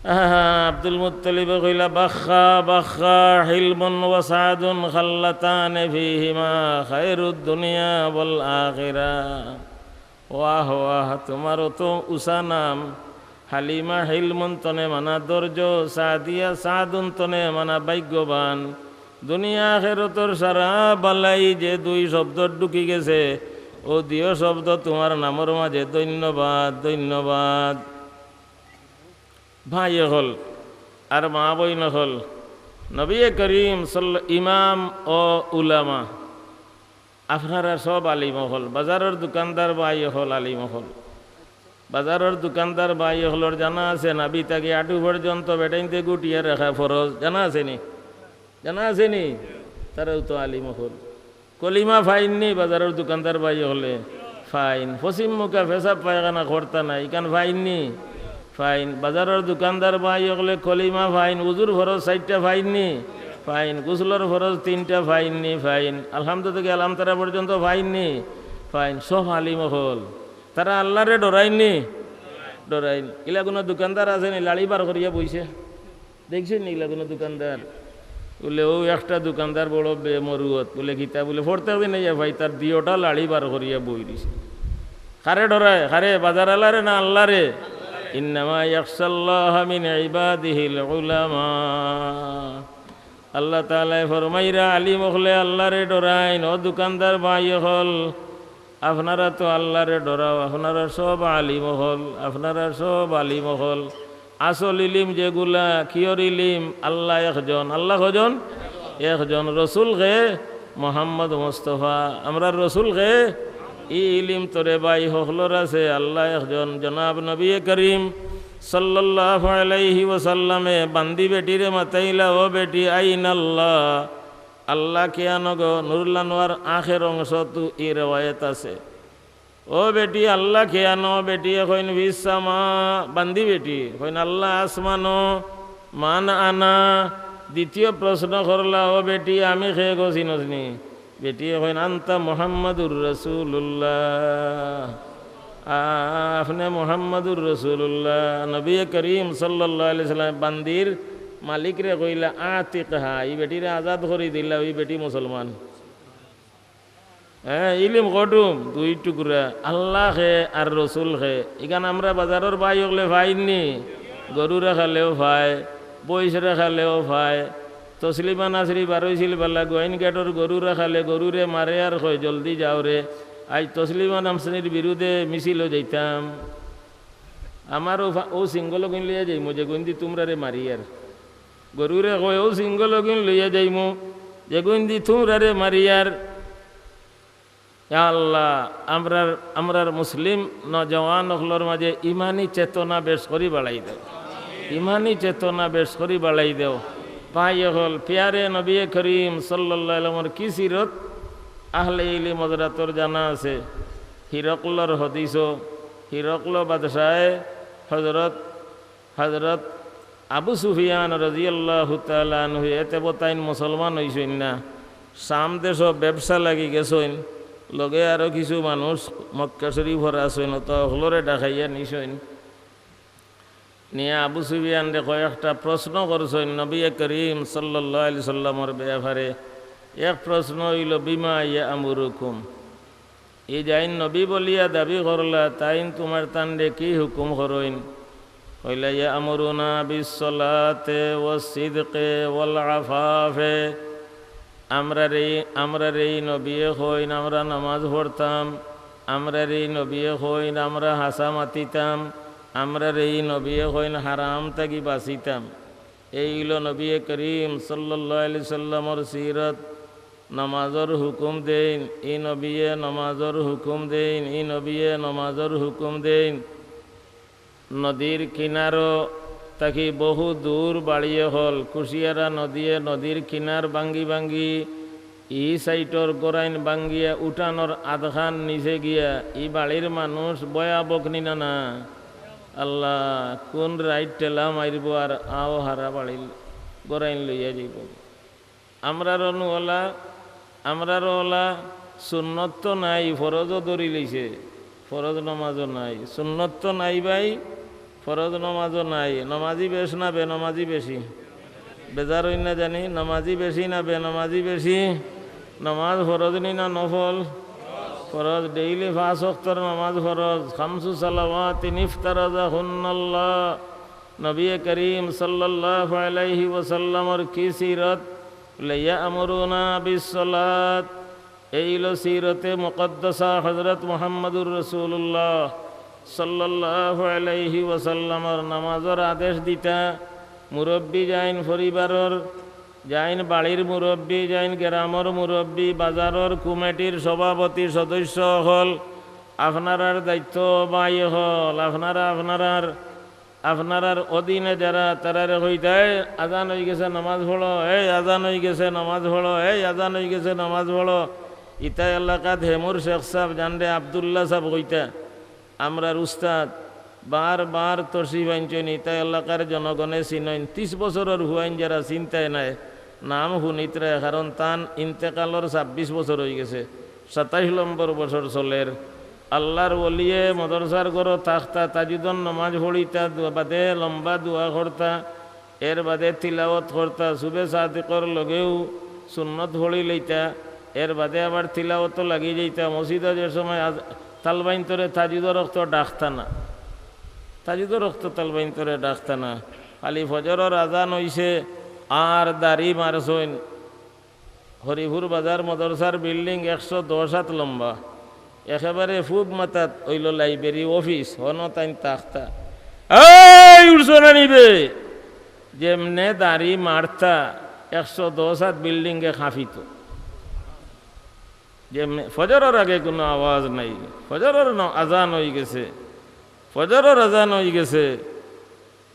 আহা, আব্দুল মুত্তালিবে কইলা, "বাখা, বাখা, হিলমুন ওয়া সাদুন খাল্লাতানে ফিহিমা খায়রুদ দুনিয়া ওয়াল আখিরা।" ওয়াহ, ওয়াহ, তুমার অত উচা নাম। হালিমা হিলমুন তনে মানা ধৈর্য, সাদিয়া সাদুন তনে মানা ভাগ্যবান। দুনিয়া আখেরাতর সারা বালাই যে দুই শব্দ ঢুকি গেছে, অউ দুইও শব্দ তুমার নামর মাঝে। ধন্যবাদ, ধন্যবাদ। ভাই অকল আর মা বইন অকল, নবী করিম সাল্লা-, ইমাম ও উলামা, আপনারা সব আলিম অকল, বাজারর দোকানদার ভাই অকল আলিম অকল। বাজারর দোকানদার ভাই অকলর জানা আছে, নাভি থাকি আটু পর্যন্ত বেটাইন্তে গুটিয়া রাখা ফরজ, জানা আছে নি? জানা আছে নি? তারাও তো আলিম অকল। কলিমা ফাইন নি বাজারর দোকানদার ভাই অকলে? ফাইন। পশ্চিম মুখা পেশাব পায়খানা করতা না, ইখান ফাইন নি? ফাইন। বাজারর দোকানদার ভাই অকলে কলিমা ফাইন, উজুর ফরজ চাইরটা ফাইন নি? ফাইন। গোসলর ফরজ তিনটা ফাইন নি? ফাইন। আলহামদু থাকি আলামতারা পর্যন্ত ফাইন নি? ফাইন। সব আলিম অকল। তারা আল্লারে ডরাইন নি? ডরাইন। ইলা কুনু দোকানদার আছে নি লাড়ি বার করিয়া বইছে? দেখছইন নি ইলা কুনু দোকানদার? বুলে, অউ একটা দোকানদার বড় বেমরুয়ত। বুলে, কিতা? বুলে, প্রত্যেক দিন আইয়া ভাই তার দুইওটা লাড়ি বার করিয়া বই দিছে। কারে ডরায়? কারে? বাজার আলারে না আল্লারে? ইন্নামা ইয়াখশাল্লাহা মিন ইবাদিহিল উলামা। আল্লাহ তাআলায় ফরমাইরা, আলিম অকলে আল্লারে ডরাইন। ও দোকানদার ভাই অকল, আপনারা তো আল্লারে ডরাও, আপনারা সব আলিম অকল, আপনারা সব আলিম অকল। আসল ইলিম যেগুলা, কিয়র ইলিম? আল্লাহ একজন। আল্লাহ কয়জন? একজন। রসুল কে? মোহাম্মদ মুস্তফা। আমরার রসুল কে? ই ইলিম তো রে ভাই অকলর আছে, আল্লাহ একজন। জনাব নবী করিম সাল্লাল্লাহু আলাইহি ওয়াসাল্লামে বান্দি বেটিরে মাতাইলা, "ও বেটি, আইনাল্লাহ?" আল্লাহ কেয়ানো গো? নুরুল আনোয়ার আখের অংশতু ই রেওয়ায়েত আছে। ও বেটি, আল্লাহ কেয়ানো? বেটিয়ে কইন, "ফিস সামা।" বান্দি বেটি কইন, "আল্লাহ আসমানো।" "মান আনা?" দ্বিতীয় প্রশ্ন করলা, "ও বেটি, আমি কে গো, চিনস নি?" বেটিয়ে কইন, "আনতা মুহাম্মাদুর রাসূলুল্লাহ।" আ-, আপনে মুহাম্মাদুর রাসূলুল্লাহ। নবী করিম সাল্লাল্লাহু আলাইহি সাল্লাম বান্দির মালিকরে কইলা, "আতিকহা", ই বেটিরে আজাদ করি দিলা, অউ বেটি মুসলমান। হ্যাঁ, ইলিম কটুম দুই টুকরা, আল্লাহ কে আর রসুল কে। ইখান আমরা বাজারর ভাই অকলে ফাইন নি, গরু রাখালেও ফায়, বইস রাখালেও ফায়। তসলিমা নাসরি বারইছিল বালা, গোয়াইনঘাটর গরু রাখালে গরুরে মারে আর কয়, "জলদি যাও রে, আইজ তসলিমা নাসরির বিরুদ্ধে মিছিলো যাইতাম।" আমারও ফা-, অউ সিংহলগুইন লইয়া যাইমু, যেগুইনদি তুমরারে মারিয়ার। গরুরে কয়, "অউ সিংহলগুইন লইয়া যাইমু, যেগুইনদি তুমরারে মারিয়ার।" ইয়া আল্লাহ, আমরার, আমরার মুসলিম নওজোয়ান অকলর মাঝে ইমানি চেতনা বেশ করি বাড়াই দেও, ইমানি চেতনা বেশ করি বাড়াই দেও। ভাই অকল, পিয়ারে নবী করিম সাল্লাল্লাহু আলাইহি ওয়াসাল্লামর কি সিরত আহলে ইলম হজরতর জানা আছে। হিরকলর হদিসও, হিরকল বাদশাহে হজরত হজরত আবু সুফিয়ান রাদিয়াল্লাহু তাআলা আনহু, এতে বতাইন মুসলমান অইছইন না, শাম দেশো ব্যবসা লাগি গেছইন, লগে আরো কিছু মানুষ মক্কা শরীফর আছইন, অতা হকলরে ডাকাইয়া নিছইন। নিয়া আবু সুফিয়ানরে কয়েকটা প্রশ্ন করছইন নবী করিম সাল্লাল্লাহু আলাইহি সাল্লামর ব্যাপারে। এক প্রশ্ন অইলো, "বিমা ইয়ামুরুকুম?" ই যাইন নবী বলিয়া দাবি করলা, তাইন তুমার তানরে কি হুকুম করইন? কইলা, "ইয়ামুরুনা বিসসালাতে ওয়াসসিদকে ওয়াল আফাফে।" আমরারে, আমরারে ই নবিয়ে কইন, আমরা নামাজ পড়তাম। আমরারে ই নবিয়ে কইন, আমরা হাছা মাতিতাম। আমরারে ই নবিয়ে কইন, হারাম থাকি বাঁচিতাম। এই অইলো নবী করিম সাল্লাল্লাহু আলাইহি সাল্লামর সিরত। নমাজর হুকুম দেইন, ই নবিয়ে নমাজর হুকুম দেইন, ই নবিয়ে নমাজর হুকুম দেইন। নদীর কিনারো থাকি বহু দূর বাড়ি অকল, কুশিয়ারা নদীয়ে নদীর কিনার ভাঙ্গি ভাঙ্গি ই সাইটর গোড়াইন ভাঙ্গিয়া উঠানর আধখান নিচে গিয়া ই বাড়ির মানুষ বয়া বকনি না না। আল্লাহ, কোন রাইত ঠেলা মারিবো আর আও হারা বাড়ির গোড়াইন লইয়া যাইবো। আমরার অনু ওলা, আমরার ওলা সুন্নত তো নাই, ফরজও ধরি লইছে, ফরজ নমাজও নাই, সুন্নত তো নাই ভাই, ফরজ নমাজও নাই। নমাজি বেশ না বেনমাজি বেশি? বেজার অইন না জানি, নমাজি বেশি না বেনমাজি বেশি? নমাজ ফরজ নি না নফল? ফরজ, ডেইলি পাঁচ ওয়াক্তর নমাজ ফরজ। খামসু সালাওয়াতিন ইফতারাজাহুন্নাল্লাহ। নবী করিম সাল্লাল্লাহু আলাইহি ওয়াসাল্লামর কি সিরত? ইয়ামুরুনা বিসসালাত। এই অইলো সিরতে মুকাদ্দাসা হযরত মুহাম্মাদুর রাসূলুল্লাহ সাল্লাল্লাহু আলাইহি ওয়াসাল্লামর নামাজর আদেশ দিতা। মুরব্বি যাইন পরিবারর, যাইন বাড়ির মুরব্বি, যাইন গ্রামর মুরব্বি, বাজারর কমিটির সভাপতি, সদস্য অকল, আপনারার দায়িত্ব ভাই অকল, আপনারা আপনারার আপনারার অধীনে যারা, তারারে কইতা, "এই আজান অইগেছে, নামাজ পড়ো, এই আজান অইগেছে, নামাজ পড়ো, এই আজান অইগেছে, নামাজ পড়ো।" ইতা এলাকাত হেমুর শেখ সাব, জানরে আব্দুল্লাহ সাব কইতা, আমরার উস্তাদ, বার বার তশরিফ আনছইন, ইতা এলাকার জনগণে চিনইন। তিশ বছরর হুয়াইন যারা চিনতায় নায়, নাম হুনিত্রায়, কারণ তান ইন্তেকালর ছাব্বিশ বছর অইগেছে। সাতাইশ নম্বর বছর চলের। আল্লার ওলিয়ে মদরসার ঘরো থাকতা, তাজুদর নমাজ পড়িতা, দোয়া বাদে লম্বা দোয়া করতা, এর বাদে তিলাওত করতা, সুবে সাদিকর লগেউ সুন্নত পড়ি লইতা, এর বাদে আবার তিলাওতো লাগি যাইতা। মসজিদো যে সময় আজ-, তালবাইন্তরে তাজুদর অক্ত ডাকতা না, তাজুদর অক্ত তালবাইন্তরে ডাকতা না। খালি ফজরর আজান অইছে আর দাড়ি মারছইন। হরিপুর বাজার মদরসার বিল্ডিং একশো দশ হাত লম্বা, একেবারে পুব মাথাত অইলো লাইব্রেরি অফিস, হনো তাইন থাকতা। এই উঠছো না নিবে? যেমনে দাড়ি মারতা, একশো দশ হাত বিল্ডিংয়ে কাঁপিত। যেমনে ফজরর আগে কুনু আওয়াজ নাই, ফজরর ন-, আজান অইগেছে, ফজরর আজান অইগেছে।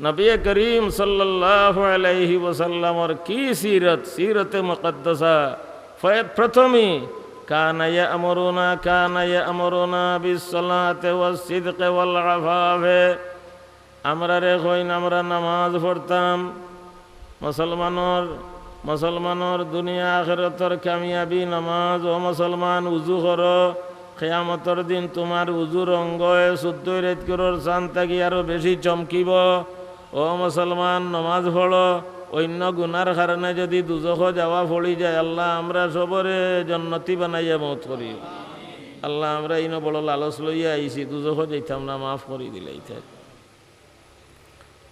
নবী করিম সাল্লাল্লাহু আলাইহি ওয়াসাল্লামর কি সিরত, সিরতে মুকাদ্দাসা। ফ-, প্রথমেই, "কানা ইয়ামুরুনা, কানা ইয়ামুরুনা বিসসালাতি ওয়াসসিদকি ওয়াল আফাফি।" আমরারে কইন, আমরা নামাজ পড়তাম। মুসলমানর, মুসলমানর দুনিয়া আখিরাতর কামিয়াবি নামাজ। ও মুসলমান, উজু করো, কিয়ামতর দিন তুমার উজুর অঙ্গয়ে চৌদ্দই রাইত করর চান থাকি আরো বেশি চমকিব। ও মুসলমান, নমাজ পড়ো, অইন্য গুনার কারণে যুদি দুজখো যাওয়া পড়ি যায়, আল্লাহ আমরা সবরে জন্নতি বানাইয়া মউত করি। আল্লাহ আমরা ইনো বড় লালচ লইয়া আইছি, দুজখো যাইতাম না, মাফ করি দিলাইতা।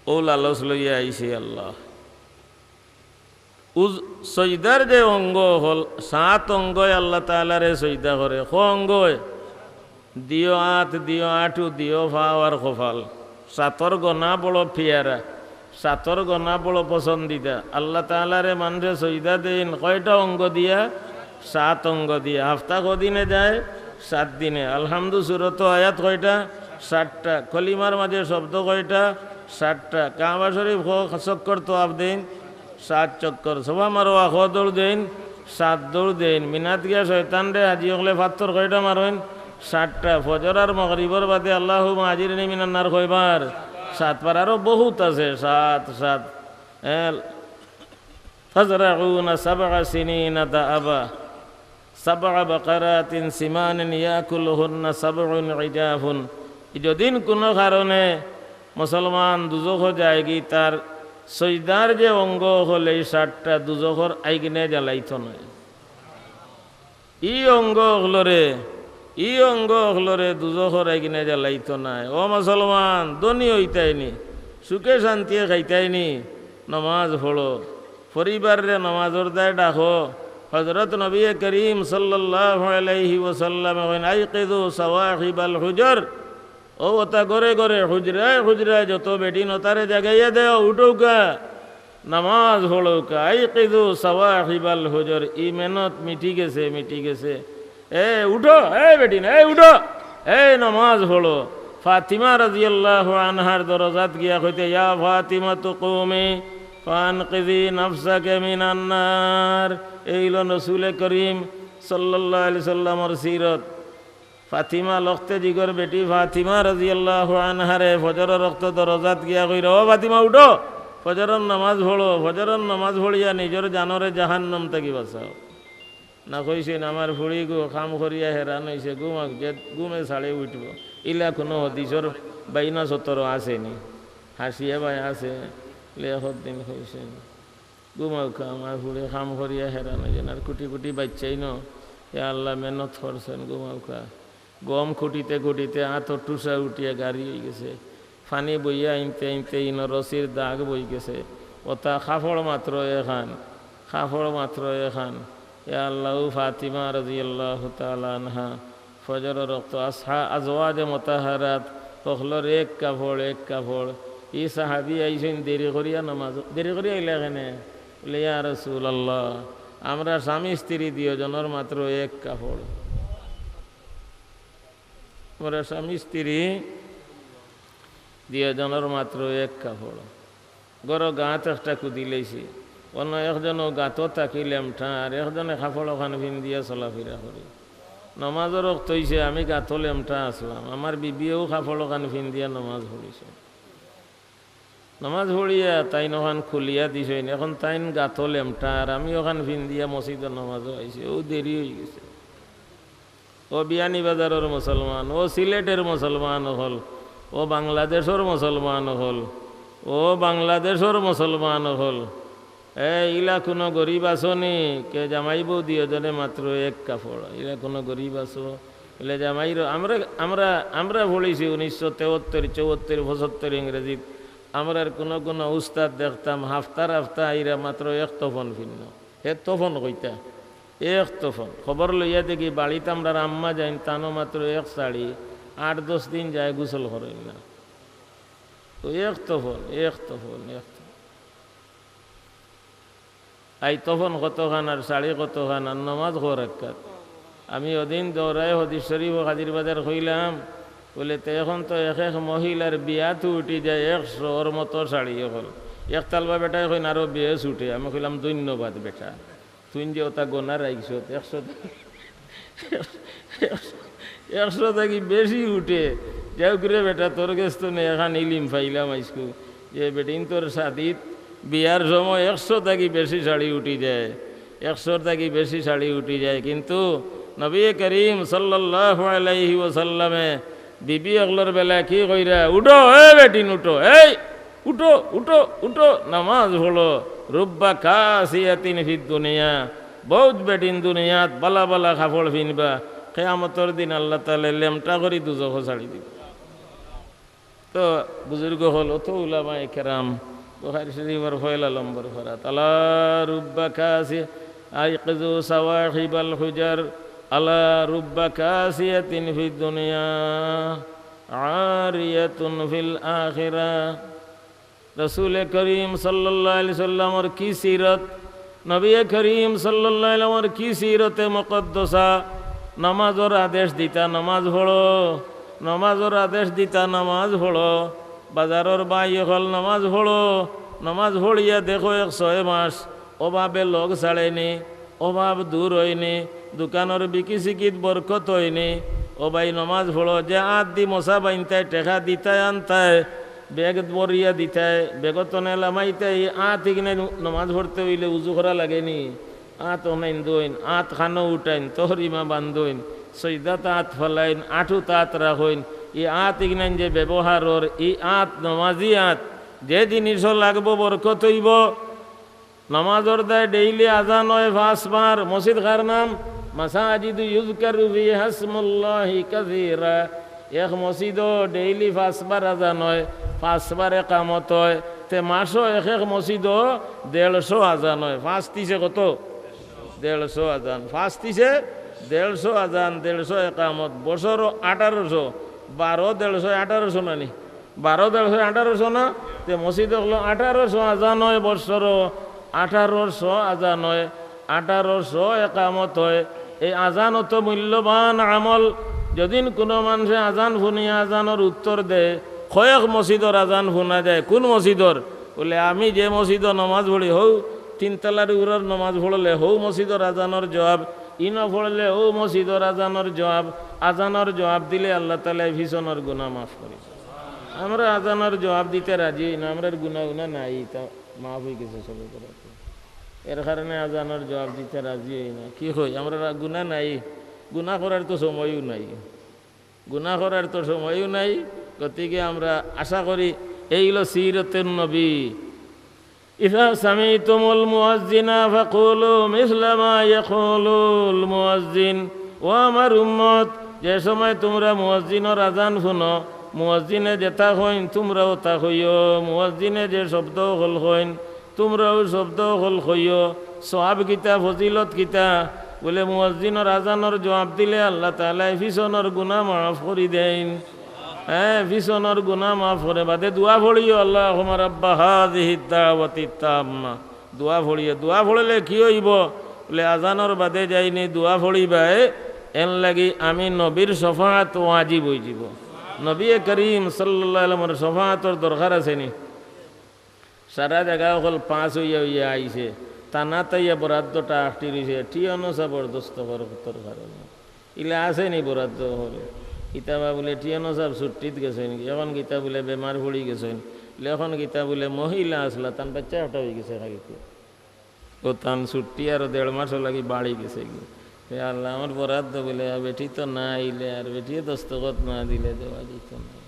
অউ লালচ লইয়া আইছি আল্লাহ। উজ-, সইদার যে অঙ্গ অকল, সাত অঙ্গই আল্লাহ তাআলারে সইদা করে। ক অঙ্গই? দিও আত, দিও আটু, দিও পাও আর কপাল। সাতর গনা বড় পিয়ারা, সাতর গনা বড় পছন্দিদা। আল্লাহ তাআলারে মানষে সইদা দেইন কয়টা অঙ্গ দিয়া? সাত অঙ্গ দিয়া। হাফতা কদিনে যায়? সাত দিনে। আলহামদু সুরত আয়াত কয়টা? সাতটা। কলিমার মাঝে শব্দ কয়টা? সাতটা। কাবা শরীফ ক চক্কর তওয়াফ দেইন? সাত চক্কর। সফা মারওয়া ক দৌড় দেইন? সাত দৌড় দেইন। মিনাত গিয়া শয়তানরে হাজি অকলে পাত্থর কয়টা মারইন? সাতটা। ফজর আর মাগরিবর বাদে আল্লাহুম্মা আজিরনি মিনান নার কয়বার? সাতবার। আরো বহুত আছে, সাত, সাত। এ, তাজরাউনা সাবআ সিনিনা দাআবা, সাবআ বাকারাতিন সিমানিন ইয়াকুলুহুন্না সাবউন ইজাফুন। যদিন কোনো কারণে মুসলমান দুজখো যায়গি, তার সইদার যে অঙ্গ অকল এই সাতটা দুজখর আইগিনে জ্বালাইতো নায়। ই অঙ্গ অকলরে, ই অঙ্গ অকলরে দুজখর আইগিনে জ্বালাইতো নায়। ও মুসলমান, ধনী অইতায়নি, সুখে শান্তিয়ে খাইতায়নি, নমাজ পড়ো, পরিবাররে নমাজর দায় ডাকো। হজরত নবী করিম সাল্লাল্লাহু আলাইহি ওয়াসাল্লামে কইন, "আইকিযু সাওয়াহিবাল হুজুর।" ও ওতা ঘরে ঘরে, হুজরায় হুজরায় যত বেটিন অতারে জাগাইয়া দেও, উঠউক্কা, নমাজ পড়উক্কা। "আইকিযু সাওয়াহিবাল হুজুর।" ই মেহনত মিটি গেছে, মিটি গেছে। এ উঠো, এ বেটিন, এ উঠো, এ নমাজ পড়ো। ফাতিমা রাদিয়াল্লাহু আনহার দরজাত গিয়া কইতে, "ইয়া ফাতিমাতু কুমি ফানকিযি নাফসাকি মিনান নার।" এইলো রসুলে করিম সাল্লাল্লাহু আলাইহি সাল্লামর সিরত। ফাতিমা লখতে জিগর বেটি ফাতিমা রাদিয়াল্লাহু আনহারে ফজরর অক্ত দরজাত গিয়া কইরা, "ও ফাতিমা, উঠো, ফজরর নামাজ পড়ো, ফজরর নামাজ পড়িয়া নিজর জানরে জাহান্নাম থাকি বাঁচাও।" না কইছইন, "আমার ফুড়িগু কাম করিয়া হেরান অইছে, ঘুমাউক, যে ঘুমে ছাড়ে উঠবো।" ইলা কুনু হাদিসর বাইনা সতরো আছেনি? হাসিয়া বায় আছে, লেখক দিন কইছইন। ঘুমাউক্কা, আমার ফুড়ি কাম করিয়া হেরান অইছইন, আর কুটি কুটি বাইচ্চাইন, ইয়া আল্লাহ, মেহনত করছইন, ঘুমাউক্কা। গম কুটিতে কুটিতে আতর টুসা উঠিয়া গাড়ি অইগেছে। পানি বইয়া আনতে আনতে ইনো রশির দাগ বই গেছে। ওতা কাপড় মাত্র এখান, কাপড় মাত্র এখান। ইয়া আল্লাহ, ও ফাতিমা রাদিয়াল্লাহু তাআলা আনহা, ফজরর অক্ত আসহা-, আজওয়াজে মুতাহহারাত, হকলর এক কাপড়, এক কাপড়। ই সাহাবি আইছইন দেরি করিয়া নামাজ, দেরি করিয়া আইলা কেনে? বলে, "ইয়া রাসূলুল্লাহ, আমরা স্বামী স্ত্রী দুইজনর মাত্র এক কাপড়। আমরা স্বামী স্ত্রী দুইজনর মাত্র এক কাপড়।" ঘরো গাঁত একটা কুদিলাইছি। অন্য একজন ও গাঁতো থাকি লেমটা, আর একজনে কাপড় ওখান ফিন্দিয়া চলাফিরা করি। নমাজর অক্ত অইছে, আমি গাঁতো লেমটা আছলাম, আমার বিবিয়েও কাপড় ওখান ফিন্দিয়া নমাজ পড়িছে। নমাজ পড়িয়া তাইন ওখান খুলিয়া দিছইন, এখন তাইন গাঁতো লেমটা, আর আমি ওখান ফিন্দিয়া মসজিদো নমাজো আইছি, অউ দেরি অইগেছে। ও বিয়ানীবাজারর মুসলমান, ও সিলেটর মুসলমান অকল, ও বাংলাদেশর মুসলমান অকল, ও বাংলাদেশর মুসলমান অকল, এ, ইলা কুনু গরিব আছো নি? কে জামাই বউ দুইজনে মাত্র এক কাপড়, ইলা কুনু গরিব আছো? ইলা জামাইর, আমরা, আমরা, আমরা পড়ছি উনিশশো তেহত্তর, চুয়াত্তর, পঁচাত্তর ইংরেজিত, আমরার কুনু কুনু উস্তাদ দেখতাম হাফতার হাফতা আইরা মাত্র এক তফন ফিন্দ। হে তফন কইতা, এক তফন। খবর লইয়া দেখি বাড়িত আমরার আম্মা যাইন, তানও মাত্র এক শাড়ি, আট দশ দিন যায় গোসল করইন না। তো এক তফন, এক তফন, এক তফন। আই তফন কতখান আর শাড়ি কতখান আর নমাজ কয় রাকাত। আমি ওদিন দৌড়ায় হাদিস শরীফ ও হাজির বাজার কইলাম, বলে, "তে এখন তো এক এক মহিলার বিয়াত উঠি যায় একশোর মতো শাড়ি অকল।" এক তালবা বেটায় কইন, "আরো বেশ উঠে।" আমি কইলাম, "ধন্যবাদ বেটা, তুই যে ওটা গোনা রাখছত, একশো, একশো থাকি বেশি উঠে। যাউক রে বেটা, তোর গেছ থনে এখান ইলিম পাইলাম আইজকু, যে বেটিন তোর শাদিত বিয়ার সময় একশো থাকি বেশি শাড়ি উঠি যায়।" একশোর থাকি বেশি শাড়ি উঠি যায়। কিন্তু নবী করিম সাল্লাল্লাহু আলাইহি ওয়াসাল্লামে বিবি অকলর বেলা কি কইরা, "উঠো, এ বেটিন উঠো, এই উঠো, উঠো, উঠো, নামাজ পড়ো।" রুব্বা কাসিয়াতিন ফিদ দুনিয়া, বউত বেটিন দুনিয়াত বালা বালা কাপড় ফিনবা, কিয়ামতর দিন আল্লাহ তাআলায় লেমটা করি দুজখো ছাড়ি দিবা। তো বুজুর্গ অকল, অত উলামায়ে কেরাম, বুখারী শরীফর পয়লা নম্বর পারাত, আলা রুব্বা কাসি, আইকিজু সাওয়াহিবাল হুজার, আলা রুব্বা কাসিয়াতিন ফিদ দুনিয়া আরিয়াতুন ফিল আখিরা। রসুলে করিম সাল্লাল্লাহু আলাইহি সাল্লামর কি সিরত, নবী করিম সাল্লাল্লাহু আলাইহি সাল্লামর কি সিরতে মুকদ্দসা। নামাজর আদেশ দিতা, নামাজ পড়ো, নামাজর আদেশ দিতা, নামাজ পড়ো। বাজারর ভাই অকল, নামাজ পড়ো, নামাজ পড়িয়া দেখো এক ছয় মাস অভাবে লগ ছাড়েনি, অভাব দূর অয়নি, দোকানর বিকি সিকিত বরকত অয়নি। ও ভাই, নামাজ পড়ো, যে আত দি মশা বাইনতায়, টেকা দিতায় আনতায়, ব্যাগ ভরিয়া দিতায়, ব্যাগর তনে লামাইতায়, ই আত ইগনাইন নামাজ পড়তে অইলে উজু করা লাগেনি? আত অনাইন দইন, আত খানো উঠাইন, তহরিমা বান্ধইন, সইদাত আত ফালাইন, আঁঠুত আত রাখইন। ই আত ইগনাইন যে ব্যবহারর, ই আত নামাজি আত, যে জিনিসও লাগবো বরকত অইবো। নামাজর দায় ডেইলি আজান অয় পাঁচবার। মসজিদ কার নাম? মাসাজিদু ইউযকারু ফিহা ইসমুল্লাহি কাসীরা। এক মসজিদো ডেইলি পাঁচবার আজান অয়, পাঁচবার একামত অয়। তে মাসো এক এক মসজিদো দেড়শো আজান অয়। পাঁচ তিশে কত? দেড়শো আজান। পাঁচ তিশে দেড়শো আজান, দেড়শো একামত। বছরো আঠারোশো, বারো দেড়শো আঠারোশো নানি? বারো দেড়শো আঠারোশো না? তে মসজিদ অকলো আঠারোশো আজান অয় বৎসরো, আঠারোশো আজান অয়, আঠারোশো একামত অয়। এই আজান অত মূল্যবান আমল। যদিন কুনু মানষে আজান হুনিয়া আজানর উত্তর দেয়, কয়েক মসজিদর আজান হুনা যায়। কুন মসজিদর? বুলে, আমি যে মসজিদো নমাজ পড়ি, হউ তিনতলার উপরর নমাজ পড়লে হউ মসজিদর আজানর জবাব, ইনো পড়লে হউ মসজিদর আজানর জবাব। আজানর জবাব দিলে আল্লাহ তাআলায় পিছনর গুনা মাফ করি। আমরা আজানর জবাব দিতে রাজি অই না, আমরার গুনা উনা নাই, ইতা মাফ অই গেছে সবে করাতে। এর কারণে আজানর জবাব দিতে রাজি অই না। কি কই, আমরার গুনা নাই, গুনা করার তো সময়ও নাই, গুনা করার তো সময়ও নাই। গতিকে আমরা আশা করি, এই অইলো সিরতুন নবী। ইযা সামি'তুমুল মুয়াজ্জিনা ফাকুলু মিসলা মা ইয়াকুলুল মুয়াজ্জিন। ও আমার উম্মত, যে সময় তুমরা মুয়াজ্জিনর আজান হুনো, মুয়াজ্জিনে যেতা কইন তুমরাও অতা কইও, মুয়াজ্জিনে যে শব্দ অকল কইন তুমরাও শব্দ অকল কইও। সওয়াব কিতা, ফজিলত কিতা? বুলে, মুয়াজ্জিনর আজানর জবাব দিলে আল্লাহ তাআলায় পিছনর গুনা মাফ করি দেইন। হ্যাঁ, পিছনর গুনা মাফ করে। বাদে দোয়া পড়িও, আল্লাহুম্মা রাব্বা হাযিহিদ দাওয়াতিত তাম্মা। দোয়া পড়িও। দোয়া পড়লে কি অইবো? বুলে, আজানর বাদে যাইনি দোয়া পড়িবায়, এর লাগি আমি নবীর শফাআত ওয়াজিব অইযিবো। নবী করিম সাল্লাল্লাহু আলাইহি ওয়াসাল্লামর শফাআতর দরকার আছে নি? সারা জাগা অকল পাস অইয়া অইয়া আইছে, থানাত আইয়া বরাদ্দটা আটকি রইছে, টিয়নো সাবর দস্তখতর কারণে। ইলা আছে নি বরাদ্দ অকল? কিতাবা বুলে টিয়নো সাব ছুট্টিত গেছইন, অখন কিতা বুলে বেমার পড়ি গেছইন, অখন কিতা বুলে মহিলা আছলা, তান বাইচ্চা একটা অই গেছে কাইলকে। ও তান ছুট্টি আরো দেড় মাসও লাগি বাড়ি গেছে গি। হে আল্লাহ, আমার বরাদ্দ বুলে, আর বেটি তো না আইলে, আর বেটিয়ে দস্তখত না দিলে দেওয়া যাইতো না।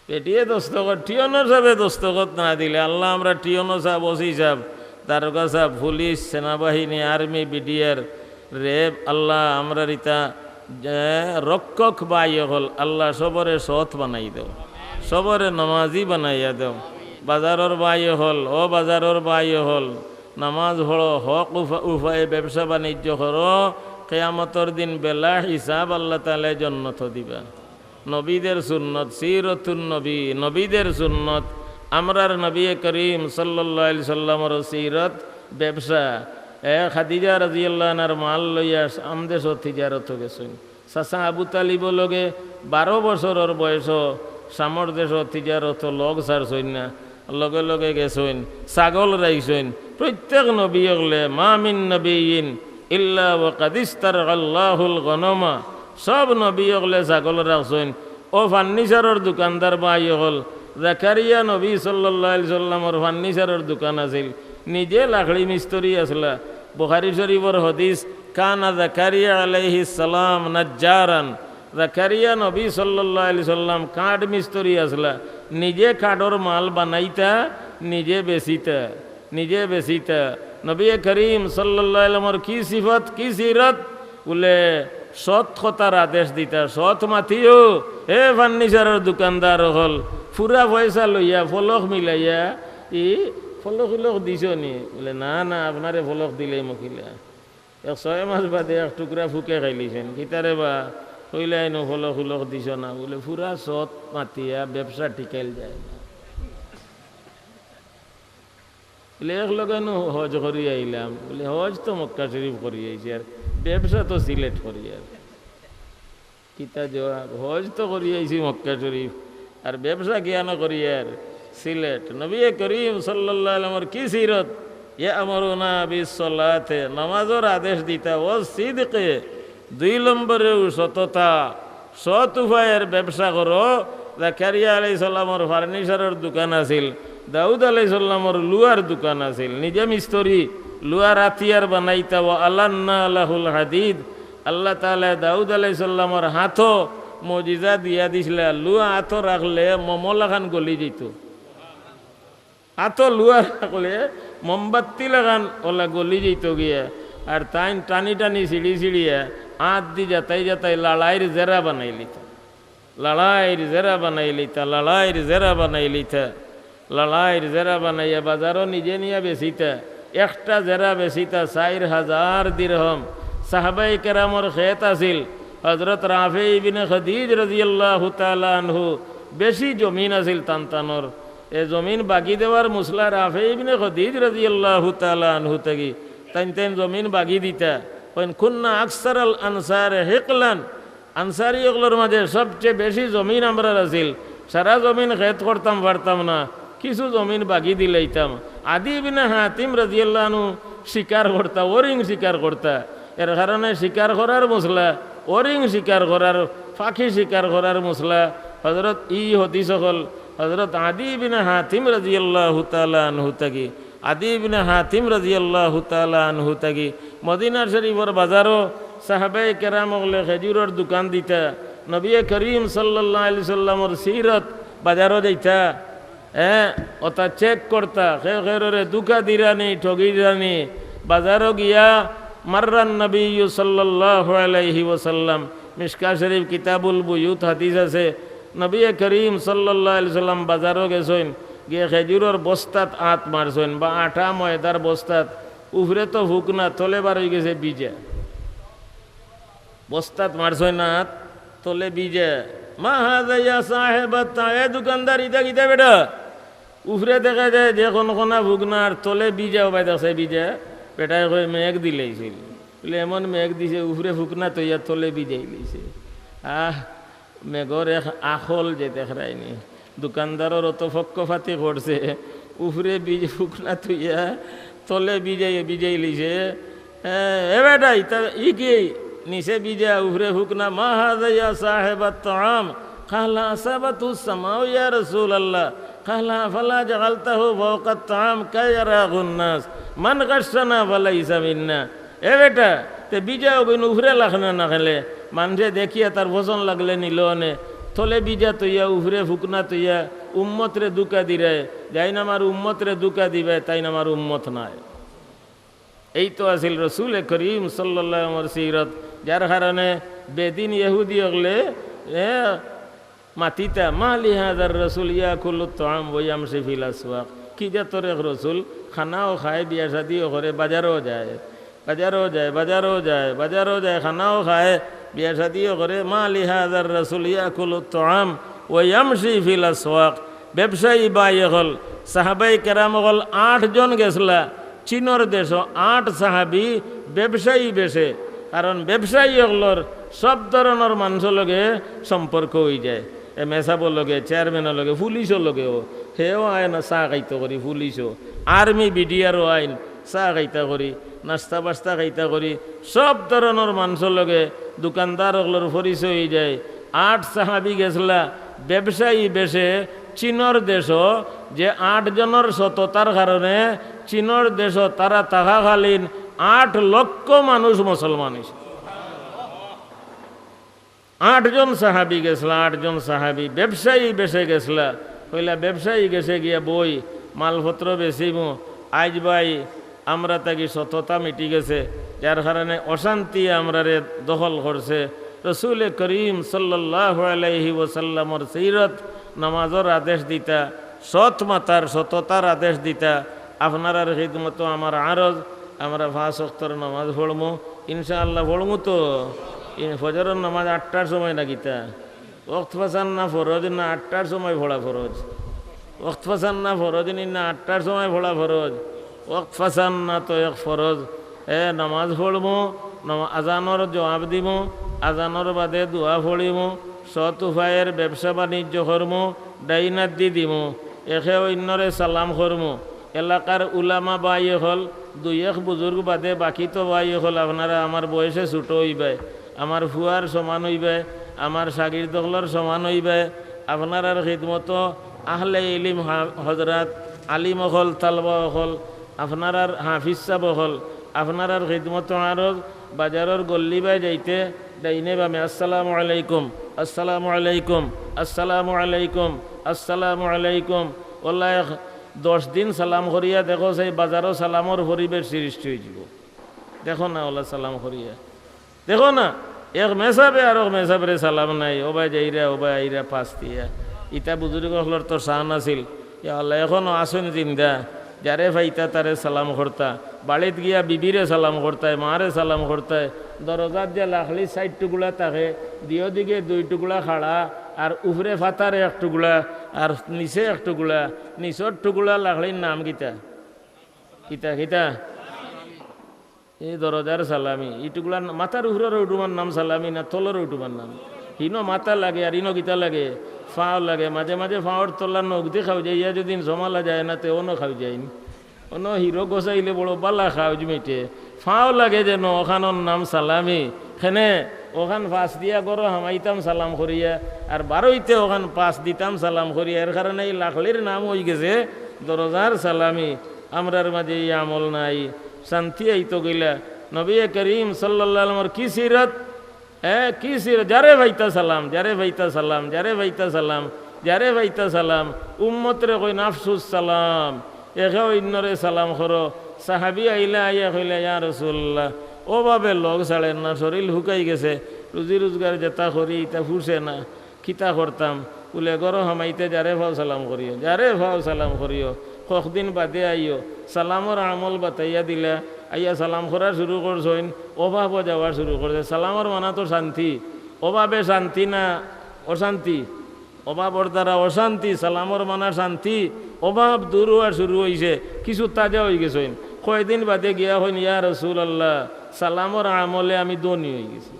বেটিয়ে দস্তখত, টিয়নো সাবে দস্তখত না দিলে, আল্লাহ, আমরা টিয়নো সাব, ওসি সাব, দারোগা সাব, পুলিশ, সেনাবাহিনী, আর্মি, বিডিআর, র‍্যাব, আল্লাহ, আমরার ইতা যে রক্ষক ভাই অকল, আল্লাহ, সবরে সৎ বানাই দেও, সবরে নমাজি বানাইয়া দেও। বাজারর ভাই অকল, ও বাজারর ভাই অকল, নামাজ পড়ো, হক উফা-, উপায়ে ব্যবসা বাণিজ্য করো, কিয়ামতর দিন বেলা হিসাব আল্লাহ তাআলায় জন্নত দিবা। নবীদের সুন্নত, সিরতুন নবী, নবীদের সুন্নত। আমরার নবী করিম সাল্লাল্লাহু আলাইহি সাল্লামর সিরত, ব্যবসা। এ খাদিজা রাদিয়াল্লাহু আনহার মাল লইয়া শাম দেশো তিজারতো গেছইন। চাচা আবু তালিবর লগে বারো বছরর বয়সো শামর দেশো তিজারতো লগ ছাড়ছইন না। লগে লগে গেছইন, ছাগল রাখছইন। প্রত্যেক নবী অকলে, "মা মিন নাবিয়্যিন ইল্লা ওয়া কাদ ইস্তারআল্লাহুল গনামা।" সব নবী অকলে ছাগল রাখছইন। ও ফার্নিচারর দোকানদার ভাই অকল, জাকারিয়া নবী সাল্লাল্লাহু আলাইহি সাল্লামর ফার্নিচারর দোকান আছিল, নিজে লাকড়ি মিস্ত্রি আছলা। বুখারী শরীফর হাদিস, "কানা জাকারিয়া আলাইহিস সালাম নাজ্জারান।" জাকারিয়া নবী সাল্লাল্লাহু আলাইহি সাল্লাম কাঠ মিস্ত্রি আছলা, নিজে কাঠর মাল বানাইতা, নিজে বেচিতা, নিজে বেচিতা। নবী করিম সাল্লাল্লাহু আলাইহি সাল্লামর কি সিফত, কি সিরত? বুলে, সৎ কথার আদেশ দিতা, সৎ মাতিও। হে ফার্নিচারর দোকানদার অকল, পুরা পয়সা লইয়া, ফলক মিলাইয়া, ই "ফলক উলক দিছো নি?" বলে, "না, না, আপনারে ফলক দিলাইমু কিলা?" এক ছয় মাস বাদে এক টুকরা ফুকে খাইলিছইন। "কিতারে বা?" কইলা, "ইনো ফলক উলক দিছো না।" বলে, "পুরা সৎ মাতিয়া ব্যবসা টিকাইল যায় না।" বলে, "এক লগে নু হজ করি আইলাম।" বলে, "হজ তো মক্কা শরীফ করি আইছি, আর ব্যবসা তো সিলেট করি আর।" কিতা জবাব? হজ তো করি আইছি মক্কা শরীফ, আর ব্যবসা কিয়ানো করি আর সিলেট। নবী করিম সাল্লাল্লাহু আলাইহি ওয়াসাল্লামর কি সিরত? ইয়ামুরুনা বিসসালাতে, নামাজর আদেশ দিতা, ওয়াসসিদকে, দুই নম্বরেও সততা, সৎ উপায়ের ব্যবসা করো। জাকারিয়া আলাইহিস সালামর ফার্নিচারর দোকান আছিল, দাউদ আলাইহিস সালামর লুয়ার দোকান আছিল, নিজে মিস্ত্রি, লুয়ার আতিয়ার বানাইতা, ওয়া আলান্না লাহুল হাদিদ, আল্লাহ তাআলা দাউদ আলাইহিস সালামর হাতো মুজিজা দিয়া দিছলা, লুয়া আতো রাখলে মোমো লাখান গলি যাইতো। আতো লুয়া রাখলে মোমবাতি লাখান ওলা গলি যাইতো গিয়া। আর তাইন টানি টানি ছিড়ি ছিড়িয়া আত দি যাতাই যাতাই লড়াইর জেরা বানাইলিতা। লড়াইর জেরা বানাইলিতা, লড়াইর জেরা বানাইলিতা, লড়াইর জেরা বানাইয়া বাজারো নিজে নিয়া বেচিতা। একটা জেরা বেচিতা চাইর হাজার দিরহম। সাহাবায়ে কেরামর খেত আছিল। হযরত রাফে ইবনে খদিজ রাদিয়াল্লাহু তাআলা আনহু বেশি জমিন আছিল তান তানর। এ জমিন বাগি দেওয়ার মুসলা রাফে ইবনে খদিজ রাদিয়াল্লাহু তাআলা আনহু থাকি তাইন তাইন জমিন বাগি দিতা। কইন, "কুন্না আকসারাল আনসারে হিকলান।" আনসারি অকলর মাঝে সবচেয়ে বেশি জমিন আমরার আছিল। সারা জমিন খেত করতাম পারতাম না, কিছু জমিন বাগি দিলাইতাম। আদি ইবনে হাতিম রাদিয়াল্লাহু আনহু শিকার করতা, হরিণ শিকার করতা। এর কারণে শিকার করার মসলা, হরিণ শিকার করার, পাখি শিকার করার মসলা, হযরত ই হাদিস অকল হযরত আদি ইবনে হাতিম রাদিয়াল্লাহু তাআলা আনহু থাকি। আদি ইবনে হাতিম রাদিয়াল্লাহু তাআলা আনহু থাকি মদিনা শরীফর বাজারো সাহাবায়ে কেরাম অকলে খেজুরর দোকান দিতা। নবী করিম সাল্লাল্লাহু আলাইহি সাল্লামর সিরত বাজারো যাইতা। হ্যাঁ, ওটা চেক করতা, কেউ কেউরে ধোঁকা দিরা নি, ঠগি দিরা নি। বাজারো গিয়া মাররান নবী সাল্লাল্লাহু আলাইহি ওয়াসাল্লাম, মিশকা শরীফ কিতাবুল বুয়ুত হাদিস আছে, নবী করিম সাল্লাল্লাহু আলাইহি সাল্লাম বাজারো গেছইন, গিয়া খেজুরর বস্তাত আত মারছইন, বা আটা ময়দার বস্তাত, উপরে তো ফুকনা, তলে বার অই গেছে ভিজা। বস্তাত মারছইন আত, তলে ভিজা। "মা হাযা ইয়া সাহেবাত তাআম", এ দোকানদার, ইটা কিতা বেটা? উপরে দেখা যায় যে কনকনা ফুকনা আর তলে ভিজা, অবায় দেখছে ভিজা। বেটায় কয়, "মেঘ দিলাইছিল।" বলে, "এমন মেঘ দিছে, উপরে ফুকনা থইয়া তলে ভিজাইলাইছে।" আহ, মেঘর এক আকল যে দেখরায়নি। দোকানদারর অত পক্ষপাতি করছে, উপরে ভিজ-, ফুকনা থইয়া তলে ভিজাই, ভিজাইলিছে। এ, এ বেটা, ইতা, ই কি? নিচে ভিজা, উপরে ফুকনা। "মা হাযা ইয়া সাহেবাত তাআম?" ক্বালা, "আসাবাতুস সামাউ ইয়া রাসূলাল্লাহ।" ক্বালা, "আফালা জাআলতাহু ফাওকাত তাআম কায়ারাহুন নাস? মান গাশশানা ফালাইসা মিন্না।" এ বেটা, তে ভিজা অগুইন উপরে লাখনা না খেলে, মানষে দেখিয়া তার পছন্দ লাগলে নিল অনে, তলে ভিজা থইয়া, উপরে ফুকনা থইয়া, উম্মতরে ধোঁকা দিরায়, যাইন আমার উম্মতরে ধোঁকা দিবায়, তাইন আমার উম্মত নায়। এই তো আছিল রসুলে করিম সাল্লাল্লাহু আলাইহি ওয়াসাল্লামর সিরত, যার কারণে বেদিন ইহুদি অকলে, এ, মাতিতা, "মা লিহাযার রাসূল ইয়াকুলুত তাআম ওয়া ইয়ামশি ফিল আসওয়াক।" কি জাতর এক রসুল, খানাও খায়, বিয়া শাদিও করে, বাজারও যায়, বাজারও যায়, বাজারও যায়, বাজারও যায়, খানাও খায়, বিয়া শাদিও করে। "মা লিহাযার রাসূল ইয়াকুলুত তাআম ওয়া ইয়ামশি ফিল আসওয়াক।" ব্যবসায়ী ভাই অকল, সাহাবায়ে কেরাম অকল আটজন গেছলা, চীনর দেশো আট সাহাবি ব্যবসায়ী বেশে, কারণ ব্যবসায়ী অকলর সব ধরনর মানষর লগে সম্পর্ক অই যায়। এমএ সাবর লগে, চেয়ারম্যানর লগে, পুলিশর লগেও, হেও আয় না চা খাইতো করি, পুলিশও, আর্মি, বিডিআরও আইন, চা খাইতা করি, নাস্তা বাস্তা খাইতা করি, সব ধরনর মানষর লগে দোকানদার অকলর পরিচয় অই যায়। আট সাহাবি গেছলা ব্যবসায়ী বেশে, চীনর দেশো, যে আটজনর সততার কারণে চীনর দেশো তারা থাকাকালীন আট লক্ষ মানুষ মুসলমান অইছে। আটজন সাহাবি গেছলা, আটজন সাহাবি ব্যবসায়ী বেশে গেছলা। কইলা, "ব্যবসায়ী বেশে গিয়া বই, মালপত্র বেচিমু, আইজ ভাই আমরা থাকি সততা মিটি গেছে, যার কারণে অশান্তি আমরারে দখল করছে।" রসুলে করিম সাল্লাল্লাহু আলাইহি ওয়াসাল্লামর সিরত, নামাজর আদেশ দিতা, সৎ মাতার সততার আদেশ দিতা, আপনারার খিদমতো আমার আরজ, আমরা পাঁচ ওয়াক্তর নামাজ পড়মু, ইনশাআল্লাহ পড়মু তো। ইন-, ফজরর নামাজ আটটার সময় না কিতা? ওয়াক্ত ফাসান না ফরজ না আটটার সময় পড়া ফরজ? ওয়াক্ত ফাসান না ফরজ নি না আটটার সময় পড়া ফরজ? ওয়াক্ত ফাসান না তো এক ফরজ। এ, নামাজ পড়মু, নামা-, আজানর জবাব দিমু, আজানর বাদে দোয়া পড়িমু, সৎ উপায়ের ব্যবসা বাণিজ্য করমু, ডাইনাত দি দিমু, একে অইন্যরে সালাম করমু। এলাকার উলামা ভাই অকল, দুই এক বুজুর্গ বাদে বাকি তো ভাই অকল, আপনারা আমার বয়সে ছোট অইবায়, আমার ফুয়ার সমান অইবায়, আমার শাগির্দ অকলর সমান অইবায়, আপনারার খিদমতো আহলে ইলিম হা-, হজরাত, আলিম অকল, তালবা অকল, আপনারার হাফিজ সাব অকল, আপনারার খিদমতো আরজ বাজারর গল্লি বায় যাইতে ডাইনে বামে, "আসসালামু আলাইকুম, আসসালামু আলাইকুম, আসসালামু আলাইকুম, আসসালামু আলাইকুম।" ওলা এক দশ দিন সালাম করিয়া দেখো, সেই বাজারও সালামর পরিবেশ সৃষ্টি অইযিবো। দেখো না, ওলা সালাম করিয়া দেখো না, এক মেসাবে আর এক মেসাবরে সালাম নাই, ওবায় যাইরা, ওবায় আইরা, পাশ দিয়া। ইতা বুজুর্গ অকলর তো শান আছিল। ইয়া আল্লাহ, এখনো আছইন জিন্দা, যারে পাইতা তারে সালাম করতা, বাড়িত গিয়া বিবিরে সালাম করতায়, মারে সালাম করতায়, দরজাত যে লাকড়ি চাইর টুকরা থাকে, দিও দিকে দুই টুকরা খাড়া, আর উপরে ফাতারে এক টুকরা, আর নিচে এক টুকরা, নিচর টুকরা লাকড়ির নাম কিতা? কিতা, কিতা? এই দরজার সালামি, ই টুকরা মাথার উপরের উঠুমার নাম সালামি না তলর উঠুমার নাম? হিনো মাথা লাগে আর ইনো কিতা লাগে? ফাও লাগে। মাঝে মাঝে ফাওর তলা নখ দি খাও যাইয়া যদি জমালা যায় না, তে অনো খাও যায়নি। অনো হিরো গোসাইলে বড় বালা খাওজ মিটে। ফাও লাগে যেন, ওখানোর নাম সালামি। খেনে ওখান পাশ দিয়া ঘরো হামাইতাম সালাম করিয়া, আর বারইতে ওখান পাশ দিতাম সালাম করিয়া। এর কারণে এই লাকড়ির নাম অইগেছে দরজার সালামি। আমরার মাঝে ই আমল নাই। শান্তি আইতো গিলা। নবী করিম সাল্লাল্লাহু আলাইহি ওয়াসাল্লামর কি সিরত? এ, কি সিরত? যারে পাইতা সালাম, যারে পাইতা সালাম, যারে পাইতা সালাম, যারে পাইতা সালাম। উম্মতরে কইন আফসুস সালাম, একে অইন্যরে সালাম করো। সাহাবি আইলা, আইয়া কইলা, "ইয়া রাসূলুল্লাহ, অভাবে লগ ছাড়ের না, শরীল হুকাই গেছে, রুজি রুজগার যেতা করি ইতা ফুষে না।" কিতা করতাম? বুলে, "ঘরো হামাইতে যারে পাও সালাম করিও, যারে পাও সালাম করিও, কতদিন বাদে আইও।" সালামর আমল বাতাইয়া দিলা, আইয়া সালাম করা শুরু করছইন, অভাবও যাওয়া শুরু করছে। সালামর মানা তো শান্তি, অভাবে শান্তি না অশান্তি? অভাবর দ্বারা অশান্তি, সালামর মানা শান্তি, অভাব দূর হওয়া শুরু অইছে, কিছু তাজা অইগেছইন। কয়দিন বাদে গিয়া কইন, "ইয়া রাসূলুল্লাহ, সালামর আমলে আমি ধনী অইগেছি।"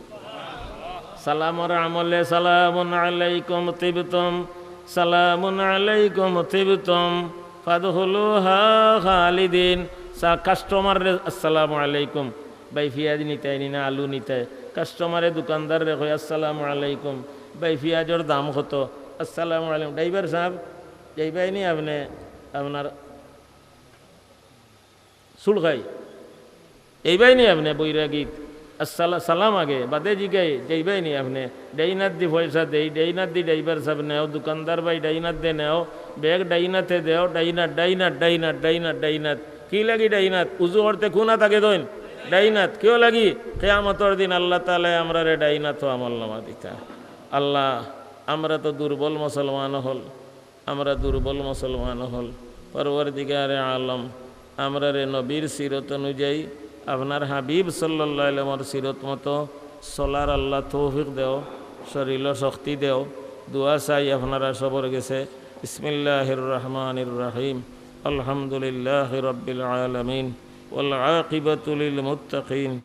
সালামর আমলে, "সালামুন আলাইকুম তিবতুম, সালামুন আলাইকুম তিবতুম, ফাদখুলুহা খালিদিন।" সা-, কাস্টমাররে, "আসসালামু আলাইকুম, ভাই পিয়াজ নিতায় নি না আলু নিতায়?" কাস্টমারে দোকানদাররে কয়, "আসসালামু আলাইকুম, ভাই পিয়াজর দাম কত?" "আসসালামু আলাইকুম, ড্রাইভার সাব, যাইবায় নি আপনে আপনার চুলখাই? এইবায় নি আপনে বৈরাগীত?" আসসালা-, সালাম আগে, বাদে জিগাই, "যাইবায় নি আপনে?" ডাইনাত দি পয়সা দেই, ডাইনাত দি ড্রাইভার সাব নেও, দোকানদার ভাই ডাইনাত দে নেও, ব্যাগ ডাইনাতে দেও, ডাইনাত, ডাইনাত, ডাইনাত, ডাইনাত, ডাইনাত। কি লাগি ডাইনাত? উজু করতে কুন আত আগে ধইন? ডাইনাত। কিয় লাগি? কিয়ামতর দিন আল্লাহ তাআলায় আমরারে ডাইনাতো আমল নামা দিতা। আল্লাহ, আমরা তো দুর্বল মুসলমান অকল, আমরা দুর্বল মুসলমান অকল। পরওয়ারদিগারে আলম, আমরারে নবীর সিরত অনুযায়ী, আপনার হাবিব সাল্লাল্লাহু আলাইহি ওয়াসাল্লামর সিরত মতো চলার আল্লাহ তৌফিক দেও, শরীলো শক্তি দেও। দোয়া চাই আপনারা সবর গেছে। বিসমিল্লাহির রহমানির রহিম। আলহামদুলিল্লাহি রাব্বিল আলামিন। ওয়াল আকিবাতু লিল মুত্তাকিন।